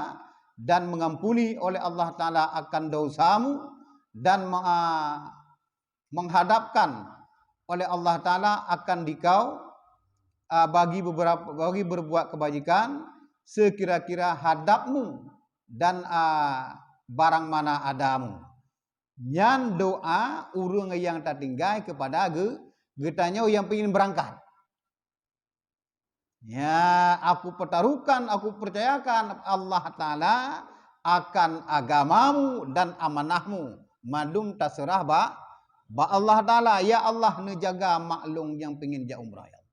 dan mengampuni oleh Allah Ta'ala akan dosamu dan ma-, menghadapkan oleh Allah Ta'ala akan dikau, a, bagi beberapa, bagi berbuat kebajikan sekira-kira hadapmu dan, a, barang mana adamu. Nyan doa ureuëng nyang tatinggai kepada ge-, geutanyoe nyang pingin beurangkat. Ya, aku pertaruhkan, aku percayakan Allah Ta'ala akan agamamu dan amanahmu. Mandum taseurah bak, bak Allah Ta'ala. Ya Allah, neujaga mak lôn nyang pingin jak umrah, ya Allah.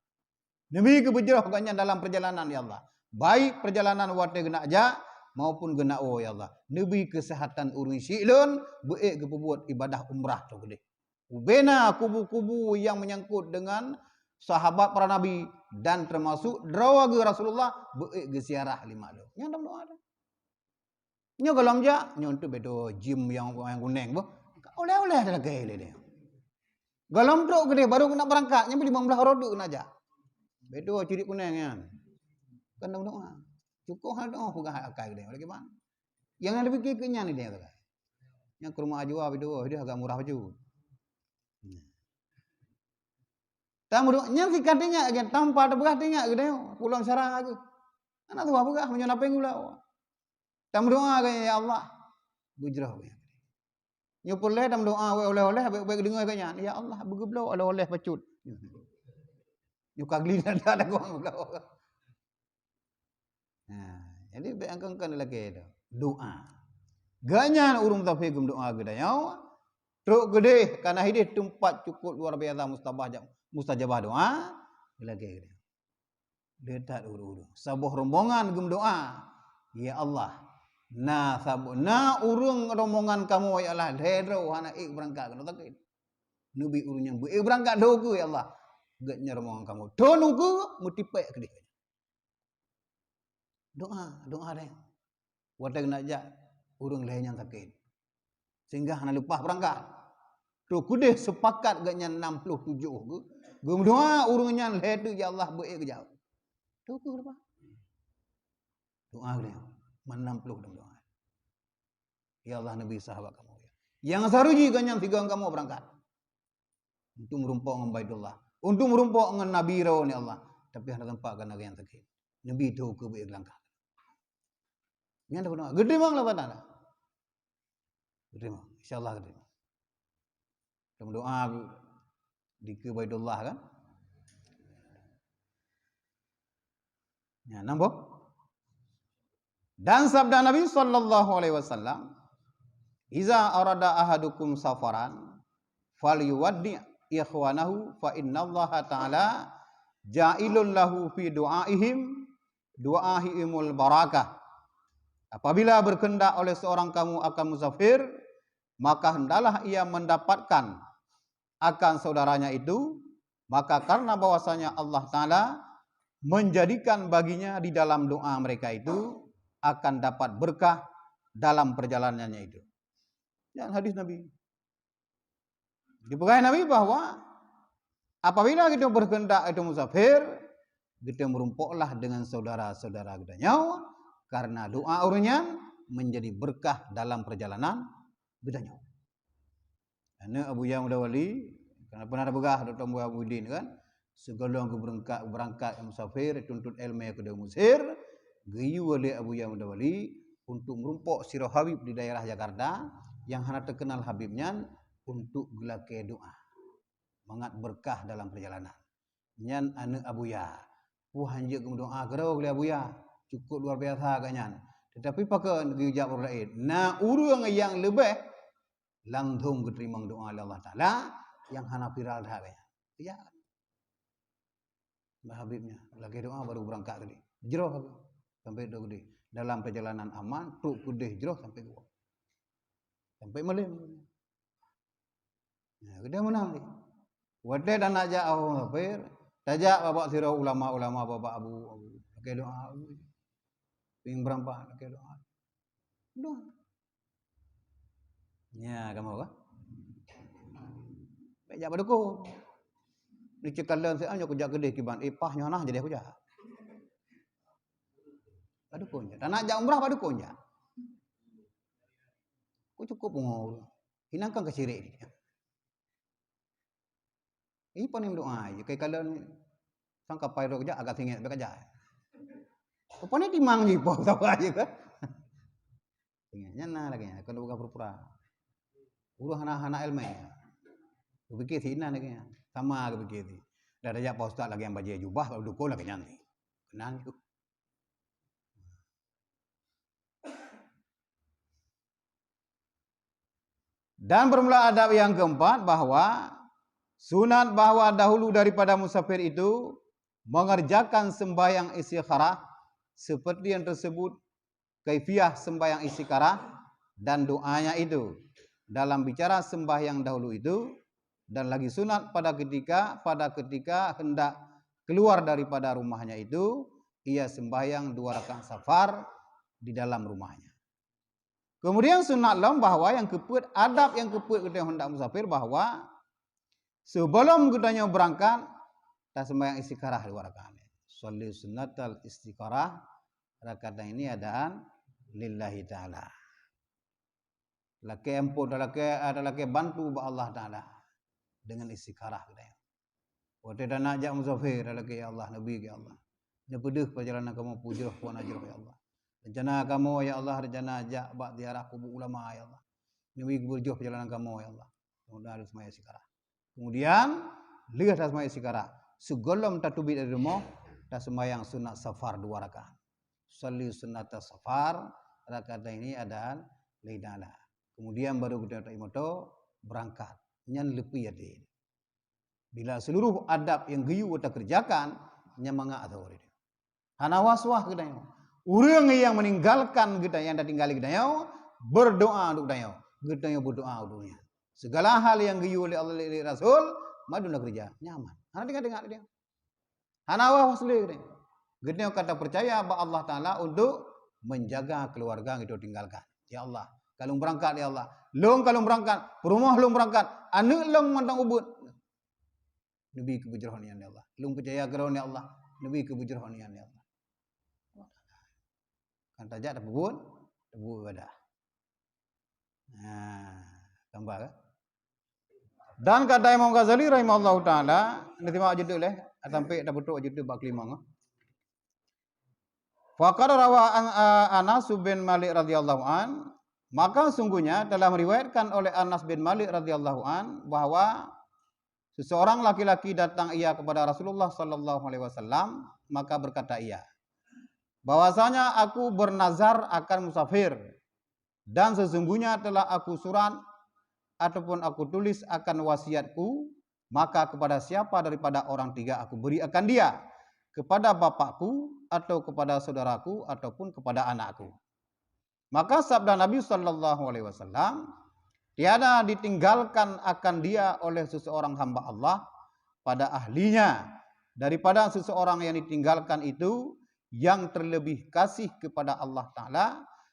Neubi keubeujroh gobnyan dalam perjalanan, ya Allah. Baik perjalanan watée geunak jak maupun geunak woe, ya Allah. Neubi keuseuhatan ureuëng syiek lôn, beuék geupeubuet ibadah umrah trok keudeh. Ubena kubu-kubu nyang meunyangkot deungon sahabat para nabi dan teumasok droe geuh Rasulullah, beuék geuziarah lé mak lôn. Nyan dong doa. Nyoe gohlom jak, nyoe teuk bedo jim nyang, nyang kuneng boh. Oleh-oleh talakée lé dia. Gohlom trok keudeh baru keuneuk beurangkat, nyan limong blaih uroe teuk keuneuk jak. Bedo cirit kuneng nyan. Kan dong doa. Cukup hana doa peugah akai keudeh. Lagi ban. Nyang leubeh keu nyan idéh. Nyang keu rumoh ajua bedo, idéh agak murah bacut. Tameudoa nyan sikat ingat lagée tanpa teupeugah teuingat geutanyoe, pulang syara geuh. Hana tuha peugah meunyoe na péng gula. Tameudoa geutanyoe, "Ya Allah, beujroh geutanyoe." Nyoe peureulée tameudoa wék oleh-oleh, bék-bék deungoe geutanyoe, "Ya Allah, beugeubloe oleh-oleh bacut." Nyoe ka geulinan dah lagoe bloe. Nah, jadi bék angkon-angkon lagée tu. Doa. Gobnyan ureuëng musafir geumeudoa geutanyoe, trok keudeh, kana hidéh teumpat cukup luar biasa mustabah, mustajabah doa, lagée geutanyoe. Leutat ureuëng-ureuëng. Saboh rombongan geumeudoa, "Ya Allah, na sabo-, na ureuëng rombongan kamoe, ya Allah, lhée droe hana ék beurangkat keunoe sakét. Neubi ureuëng nyan beu-, ék beurangkat dhoe keu, ya Allah. Gét nyan rombongan kamoe. Thon ukeue meutipék keudeh." Doa, doa deh. Watée geunak jak, ureuëng lhée nyan sakét. Sehingga hana leupah beurangkat. Trok keudeh seupakat gobnyan nam ploh tujoh geu-, geumeudoa ureuëng nyan lhée teuk, "Ya Allah, beu-ék geujak." Trok keudeh leupah. Doa geutanyoe. Man nam ploh dalam doa. "Ya Allah, neubi sahabat kamoe." Nyang seuhareuji gobnyan sigoe kamoe beurangkat. Untuk meurumpok ngon Baitullah. Untuk meurumpok ngon Nabi droeneuh, ya Allah. Tapi hana teumpat kana gobnyan sakét. Neubi teuh keu beu-ék langkah. Nyan dah beuna. Geuteurimong lé Allah Taala. Geuteurimong. Insya Allah geuteurimong. Kita berdoa di ke Baitullah kan. Ya, nambah. Dan sabda Nabi sallallahu alaihi wasallam, "Iza arada ahadukum safaran, falyuwaddi ikhwanahu, fa innallaha ta'ala ja'ilun lahu fi du'aihim, du'aihimul barakah." Apabila berkehendak oleh seorang kamu akan musafir, maka hendaklah ia mendapatkan akan saudaranya itu, maka karena bahwasanya Allah Ta'ala menjadikan baginya di dalam doa mereka itu akan dapat berkah dalam perjalanannya itu. Dan hadis Nabi. Dipeugah Nabi bahwa apabila kita berkehendak itu musafir, kita merumpoklah dengan saudara-saudara kita nyoe, karena doa ureuëng nyan menjadi berkah dalam perjalanan kita nyoe. Aneuk Abuya Muda Wali, karena pernah peugah Doktor Muhammad Muhyiddin kan, sigohlom geubeurangkat, beurangkat musafir, tuntut ilmu keudeh Mesir, geuyue lé Abuya Muda Wali untuk meurumpok sidroe Habib di daerah Jakarta nyang hana teukeunal Habib nyan untuk geulakée doa. Mangat beurkah dalam perjalanan. Nyan aneuk Abuya. Peue hanjeuet geumeudoa keudroe lé Abuya. Cukup luar biasa geuh nyan. Tetapi pakon geujak ureuëng laén? Na ureuëng nyang leubeh langsung geuteurimong doa lé Allah Taala nyang hana viral that geuh nyan. Ya. Bah Habib nyan, lagée doa baru beurangkat keudeh. Jroh sampai dok keudeh. Dalam perjalanan aman, trok keudeh jroh sampai geuwoe. Sampai malem. Nah, keudeh meunang lé. Watée tanak jak awak musafir, tajak babak sidroe ulama-ulama, babak abu, abu. Lagée doa abu. Pieng beurangkat, lagée doa. Doa. Nya, kamoe ka? Bék jak bak dukon. Ni ceukalon siat nyoe kujak keudeh kiban, eh, paih nyoe hana jadi kujak. Bak dukon jak. Tanak jak umrah bak dukon jak. Ku cukup pungo. Inang kan keusirék. Ih, pané meudoa, ih, kai kalon sangka pai rot jak, agak singét, bék jak. Rupanya timang jih, po, sabar je kan. Ingat, nyan na lagée nyan, kalau bukan pura-pura. Ureuëng hana, hana ilmu. Geupike si inan lagée nyan. Sama geupike si. Dah tajak Pak Ustaz lagée nyang bajée jubah, kalau dukon lagée nyan. Kenang tu. Dan bermula adab yang keempat, bahwa sunat bahwa dahulu daripada musafir itu mengerjakan sembahyang istikharah seperti yang tersebut kaifiyah sembahyang istikharah dan doanya itu dalam bicara sembahyang dahulu itu, dan lagi sunat pada ketika, pada ketika hendak keluar daripada rumahnya itu, ia sembahyang dua rakaat safar di dalam rumahnya. Kemudian sunat lom bahwa nyang keupeuet, adab nyang keupeuet geutanyoe hendak musafir bahwa sebelum geutanyoe beurangkat, taseumbahyang istikharah dua rakaat. Shalli sunnatal istikharah rak'ataini adaan lillahi ta'ala. Lakée amphon, talakée, talakée bantu bak Allah Taala dengan istikharah geutanyoe. Watée tanak jak musafir, talakée, "Ya Allah, neubi, ya Allah. Neupeudeuh perjalanan kamoe peue jroh, peue hana jroh, ya Allah. Rencana kamoe, ya Allah, rencana jak bak ziarah kubu ulama, ya Allah. Neubi keubeujroh perjalanan kamoe, ya Allah." Mudah-mudahan taseumbahyang istikharah. Kemudian, lheueh taseumbahyang istikharah, sigohlom tateubiet dari rumoh, taseumbahyang sunat safar dua rakaat. Shalli sunnata safar rak'ataini adaan lillahi ta'ala. Kemudian baru geutanyoe taát moto beurangkat. Nyan leupie até. Bila seluruh adab nyang geuyue takeureujakan, nyan mangat ateueh ureuëng. Hana was-was geutanyoe. Ureuëng nyang meninggalkan geutanyoe, nyang tatinggai geutanyoe, berdoa untuk geutanyoe. Geutanyoe berdoa untuk nyan. Segala hal nyang geuyue lé Allah, lé, lé Rasul, mandum takeureuja, nyaman. Hana teuingat-ingat geutanyoe. Hana was-was lé geutanyoe. Geutanyoe ka tapeucaya bak Allah Taala untuk menjaga keluarga nyang geutanyoe tinggalkan. Ya Allah, ka lôn beurangkat, ya Allah. Lôn ka lôn beurangkat, peurumoh lôn beurangkat, aneuk lôn mantong ubit. Neubi keubeujroh nyan, ya Allah. Lôn peucaya keudroe, ya Allah. Neubi keubeujroh nyan, ya Allah. Kan tajak tapeubuet, tapeubuet ibadah. Nah, gambar kan? Dan kata Imam Ghazali rahimahullahu taala, neusimak jeuet lé, sampai tapeutrok jeuet bak keulimong. Faqad rawa an, a, Anas bin Malik radhiyallahu an, maka sungguhnya telah meriwayatkan oleh Anas bin Malik radhiyallahu an bahwa seseorang laki-laki datang ia kepada Rasulullah sallallahu alaihi wasallam, maka berkata ia, bahwasanya aku bernazar akan musafir, dan sesungguhnya telah aku surat ataupun aku tulis akan wasiatku, maka kepada siapa daripada orang tiga aku beri akan dia, kepada bapakku, atau kepada saudaraku, ataupun kepada anakku. Maka sabda Nabi sallallahu alaihi wasallam, "Tiada ditinggalkan akan dia oleh seseorang hamba Allah pada ahlinya, daripada seseorang yang ditinggalkan itu yang terlebih kasih kepada Allah Taala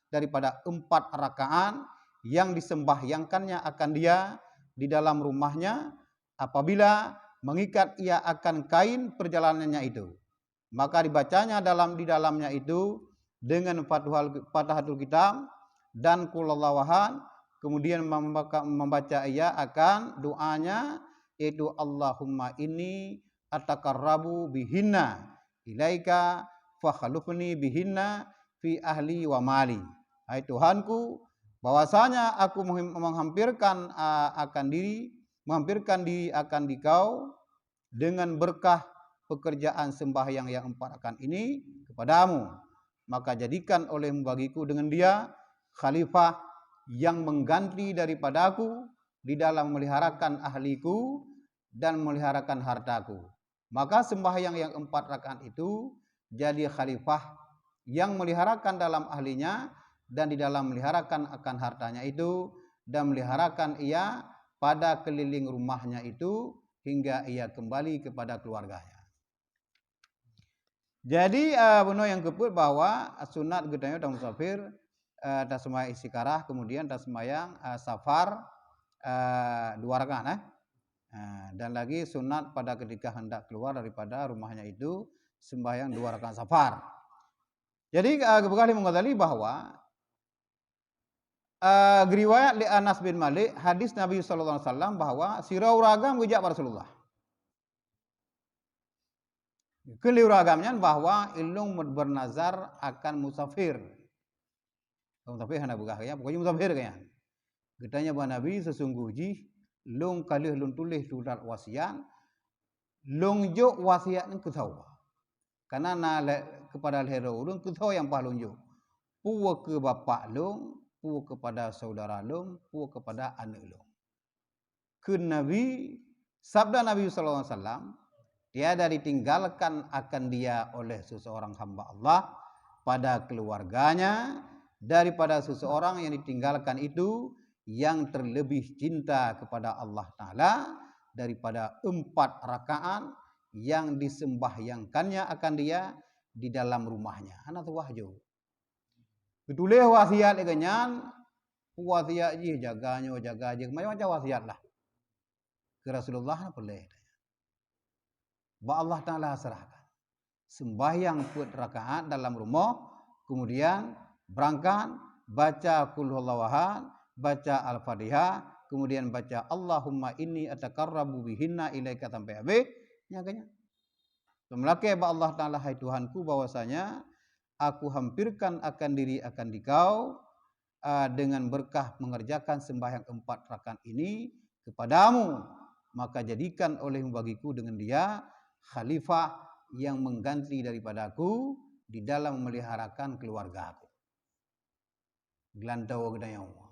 daripada empat rakaat yang disembahyangkannya akan dia di dalam rumahnya, apabila mengikat ia akan kain perjalanannya itu." Maka dibacanya dalam, di dalamnya itu dengan Fathul, Fatihatul Kitab dan Qul Huwallahu Ahad, kemudian membaca, membaca ia akan doanya, yaitu, "Allahumma inni ataqarrabu bihinna ilaika fakhlufni bihinna fi ahli wa mali." Hai Tuhanku, bahwasanya aku menghampirkan, a, akan diri, menghampirkan diri akan Dikau dengan berkah pekerjaan sembahyang yang empat rakaat ini kepadamu, maka jadikan olehmu bagiku dengan dia khalifah yang mengganti daripadaku di dalam meliharakan ahliku dan meliharakan hartaku. Maka sembahyang yang empat rakaat itu jadi khalifah yang meliharakan dalam ahlinya dan di dalam meliharakan akan hartanya itu, dan meliharakan ia pada keliling rumahnya itu hingga ia kembali kepada keluarganya. Jadi, eh, bunoe nyang keupeuet bahwa sunat geutanyoe tamusafir, eh, taseumayang istikharah, kemudian taseumayang, eh, safar, eh, dua rakaat, eh. Eh, dan lagi sunat pada ketika hendak keluar daripada rumahnya itu sembahyang dua rakaat safar. Jadi, eh, geupeugah lé Imam Ghazali bahwa, eh, geuriwayat lé Anas bin Malik hadis Nabi sallallahu alaihi wasallam bahwa sidroe ureueng agam geujak bak Rasulullah. Kheun lé ureueng agam nyan bahwa ulôn bernazar akan musafir. Musafir hana peugah keu nyan, pokoknya musafir keu nyan. Geutanyong bak Nabi, "Seusunggoh jih lôn ka lheueh lôn tuléh surat wasiat, lôn jok wasiat nyan keu soe?" Kana na lé-, keupada lhèe droe ureueng, keu soe nyang paih lôn jok? Peue keu bapak lôn, peue keupada syedara lôn, peue keupada aneuk lôn? Kheun Nabi, sabda Nabi sallallahu alaihi wasallam, "Tiada ditinggalkan akan dia oleh seseorang hamba Allah pada keluarganya daripada seseorang yang ditinggalkan itu yang terlebih cinta kepada Allah Taala daripada empat rakaat yang disembahyangkannya akan dia di dalam rumahnya." Hana tuwah jok. Geutuléh wasiat lagèe nyan, wasiat jih jaga nyoe, jaga jih, macam-macam wasiat lah. Keu Rasulullah peureulèe. Bak Allah Taala serahkan. Sembahyang peuet rakaat dalam rumoh, kemudian berangkat, baca Qul Huwallahu Ahad, baca Al-Fatihah, kemudian baca, "Allahumma inni ataqarrabu bihinna ilaika," sampai habéh, nyan keuh nyan. Meulakèe bak Allah Taala, "Hai Tuhanku, bahwasanya aku hampirkan akan diri akan Dikau, a, dengan berkah mengerjakan sembahyang empat rakaat ini kepadamu, maka jadikan olehmu bagiku dengan dia khalifah yang mengganti daripadaku di dalam memeliharakan keluargaku." Geulantoe geutanyoe.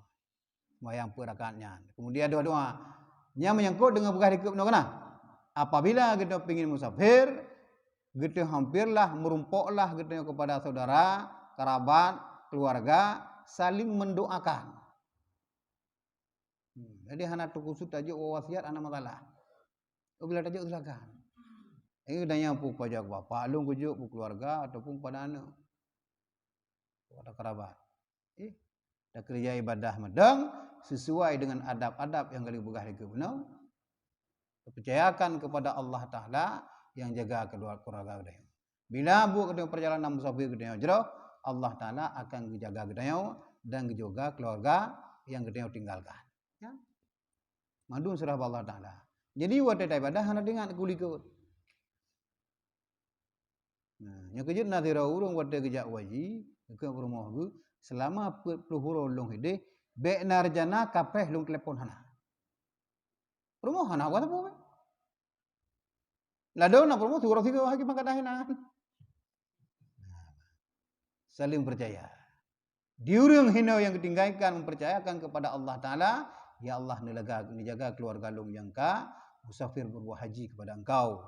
Sembahyang peuet rakaat nyan. Kemudian doa-doa. Nyan meunyangkot deungon peugah dikeue bunoe keunan. Apabila geutanyoe pingin musafir, geutanyoe hampirlah, meurumpoklah geutanyoe keupada syedara, kerabat, keluarga, saling mendoakan. Hmm, jadi hana teukusut tajok wasiat, hana masalah. Bila tajok silakan. Jadi geutanyoe peue pajoh keu bapak lôn kujok, peue keluarga ataupun pada aneuk. Pada kerabat. Eh, takeureuja ibadah meudong sesuai dengan adab-adab nyang ka lheueh geupeugah lé geutanyoe. Tapercayakan kepada Allah Taala nyang jaga keulua-, keuluwarga geutanyoe. Bila buet geutanyoe perjalanan musafir geutanyoe jroh, Allah Taala akan geujaga geutanyoe dan geujaga keuluwarga nyang geutanyoe tinggalkan. Ya. Mandum seurah bak Allah Taala. Jadi watèe taibadah hana teuingat keu likot. Nah, nyoe keujeuet na sidroe ureueng watèe geujak u haji, geukheun peurumoh geuh, "Seulama peuet ploh uroe lôn hideh, bèk na rencana kaphèh lôn telepon hana." Peurumoh hana haba sapeue bèk. Ladôm na peurumoh siuroe sigoe haji maka dah hinan. Saling percaya. Di ureueng hinoe nyang geutinggalkan mempercayakan kepada Allah Taala, "Ya Allah, neujaga, neujaga keuluwarga lôn nyang ka musafir beurbuat haji kepada Engkau.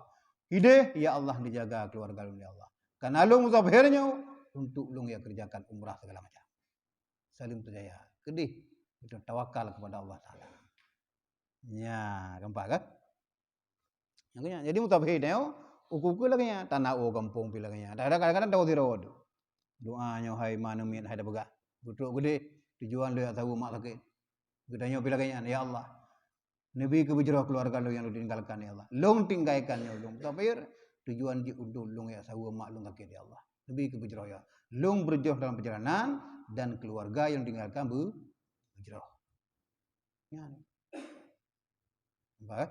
Hideh, ya Allah, neujaga keuluwarga lôn, ya Allah. Kana lôn musafir nyoe untuk lôn ya kerjakan umrah segala macam." Salim teujaya. Keudeh kita tawakal kepada Allah Taala. Nya, gampang kan? Nyang keu nyan. Jadi mutafahim nyoe, uku-uku lagèe nyan, tanoh u gampông pih lagèe nyan. Kadang-kadang tanoh sidroe tu. Doa nyoe hai ma neumiet hai tapeugah. Beutrok keudeh, tujuan lôn jak saweue mak sakét. Geutanyoe pih lagèe nyan, ya Allah. Neubi keu beujroh keuluwarga lôn nyang lôn tinggalkan, ya Allah. Lôn tinggalkan nyoe lôn mutafahim, tujuan jih untuk lôn jak saweue mak lôn sakét, ya Allah. Neubi keu beujroh, ya. Lôn beujroh dalam perjalanan dan keuluwarga nyang lôn tinggalkan beu-, beujroh. Nyan. Nampak, eh?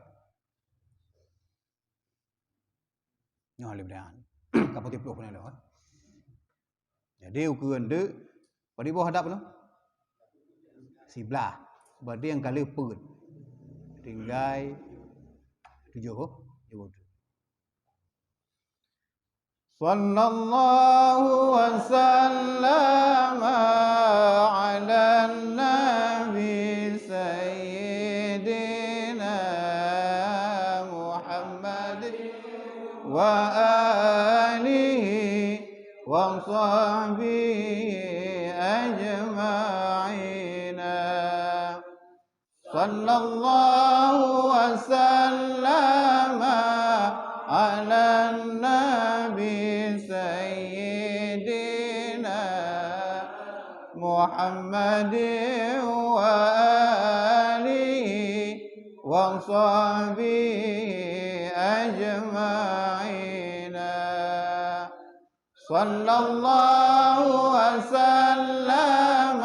Nyoe lé beudeungan. Ka putih ploh keunoe lom, eh? Jadi, ukeue deuk, padum boh hadap nyoe? Siblah. Berarti nyang ka lheueh peuet. Tinggai tujoh boh. Tujoh boh. صلى الله وسلم على النبي سيدنا محمد وآله وصحبه أجمعين. صلى الله وسلم على النبي سيدنا محمد وآله وصحبه أجمعين. صلى الله وسلم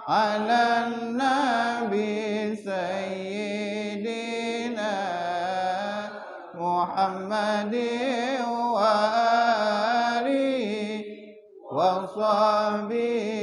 على النبي سيدنا محمد وآله وصحبه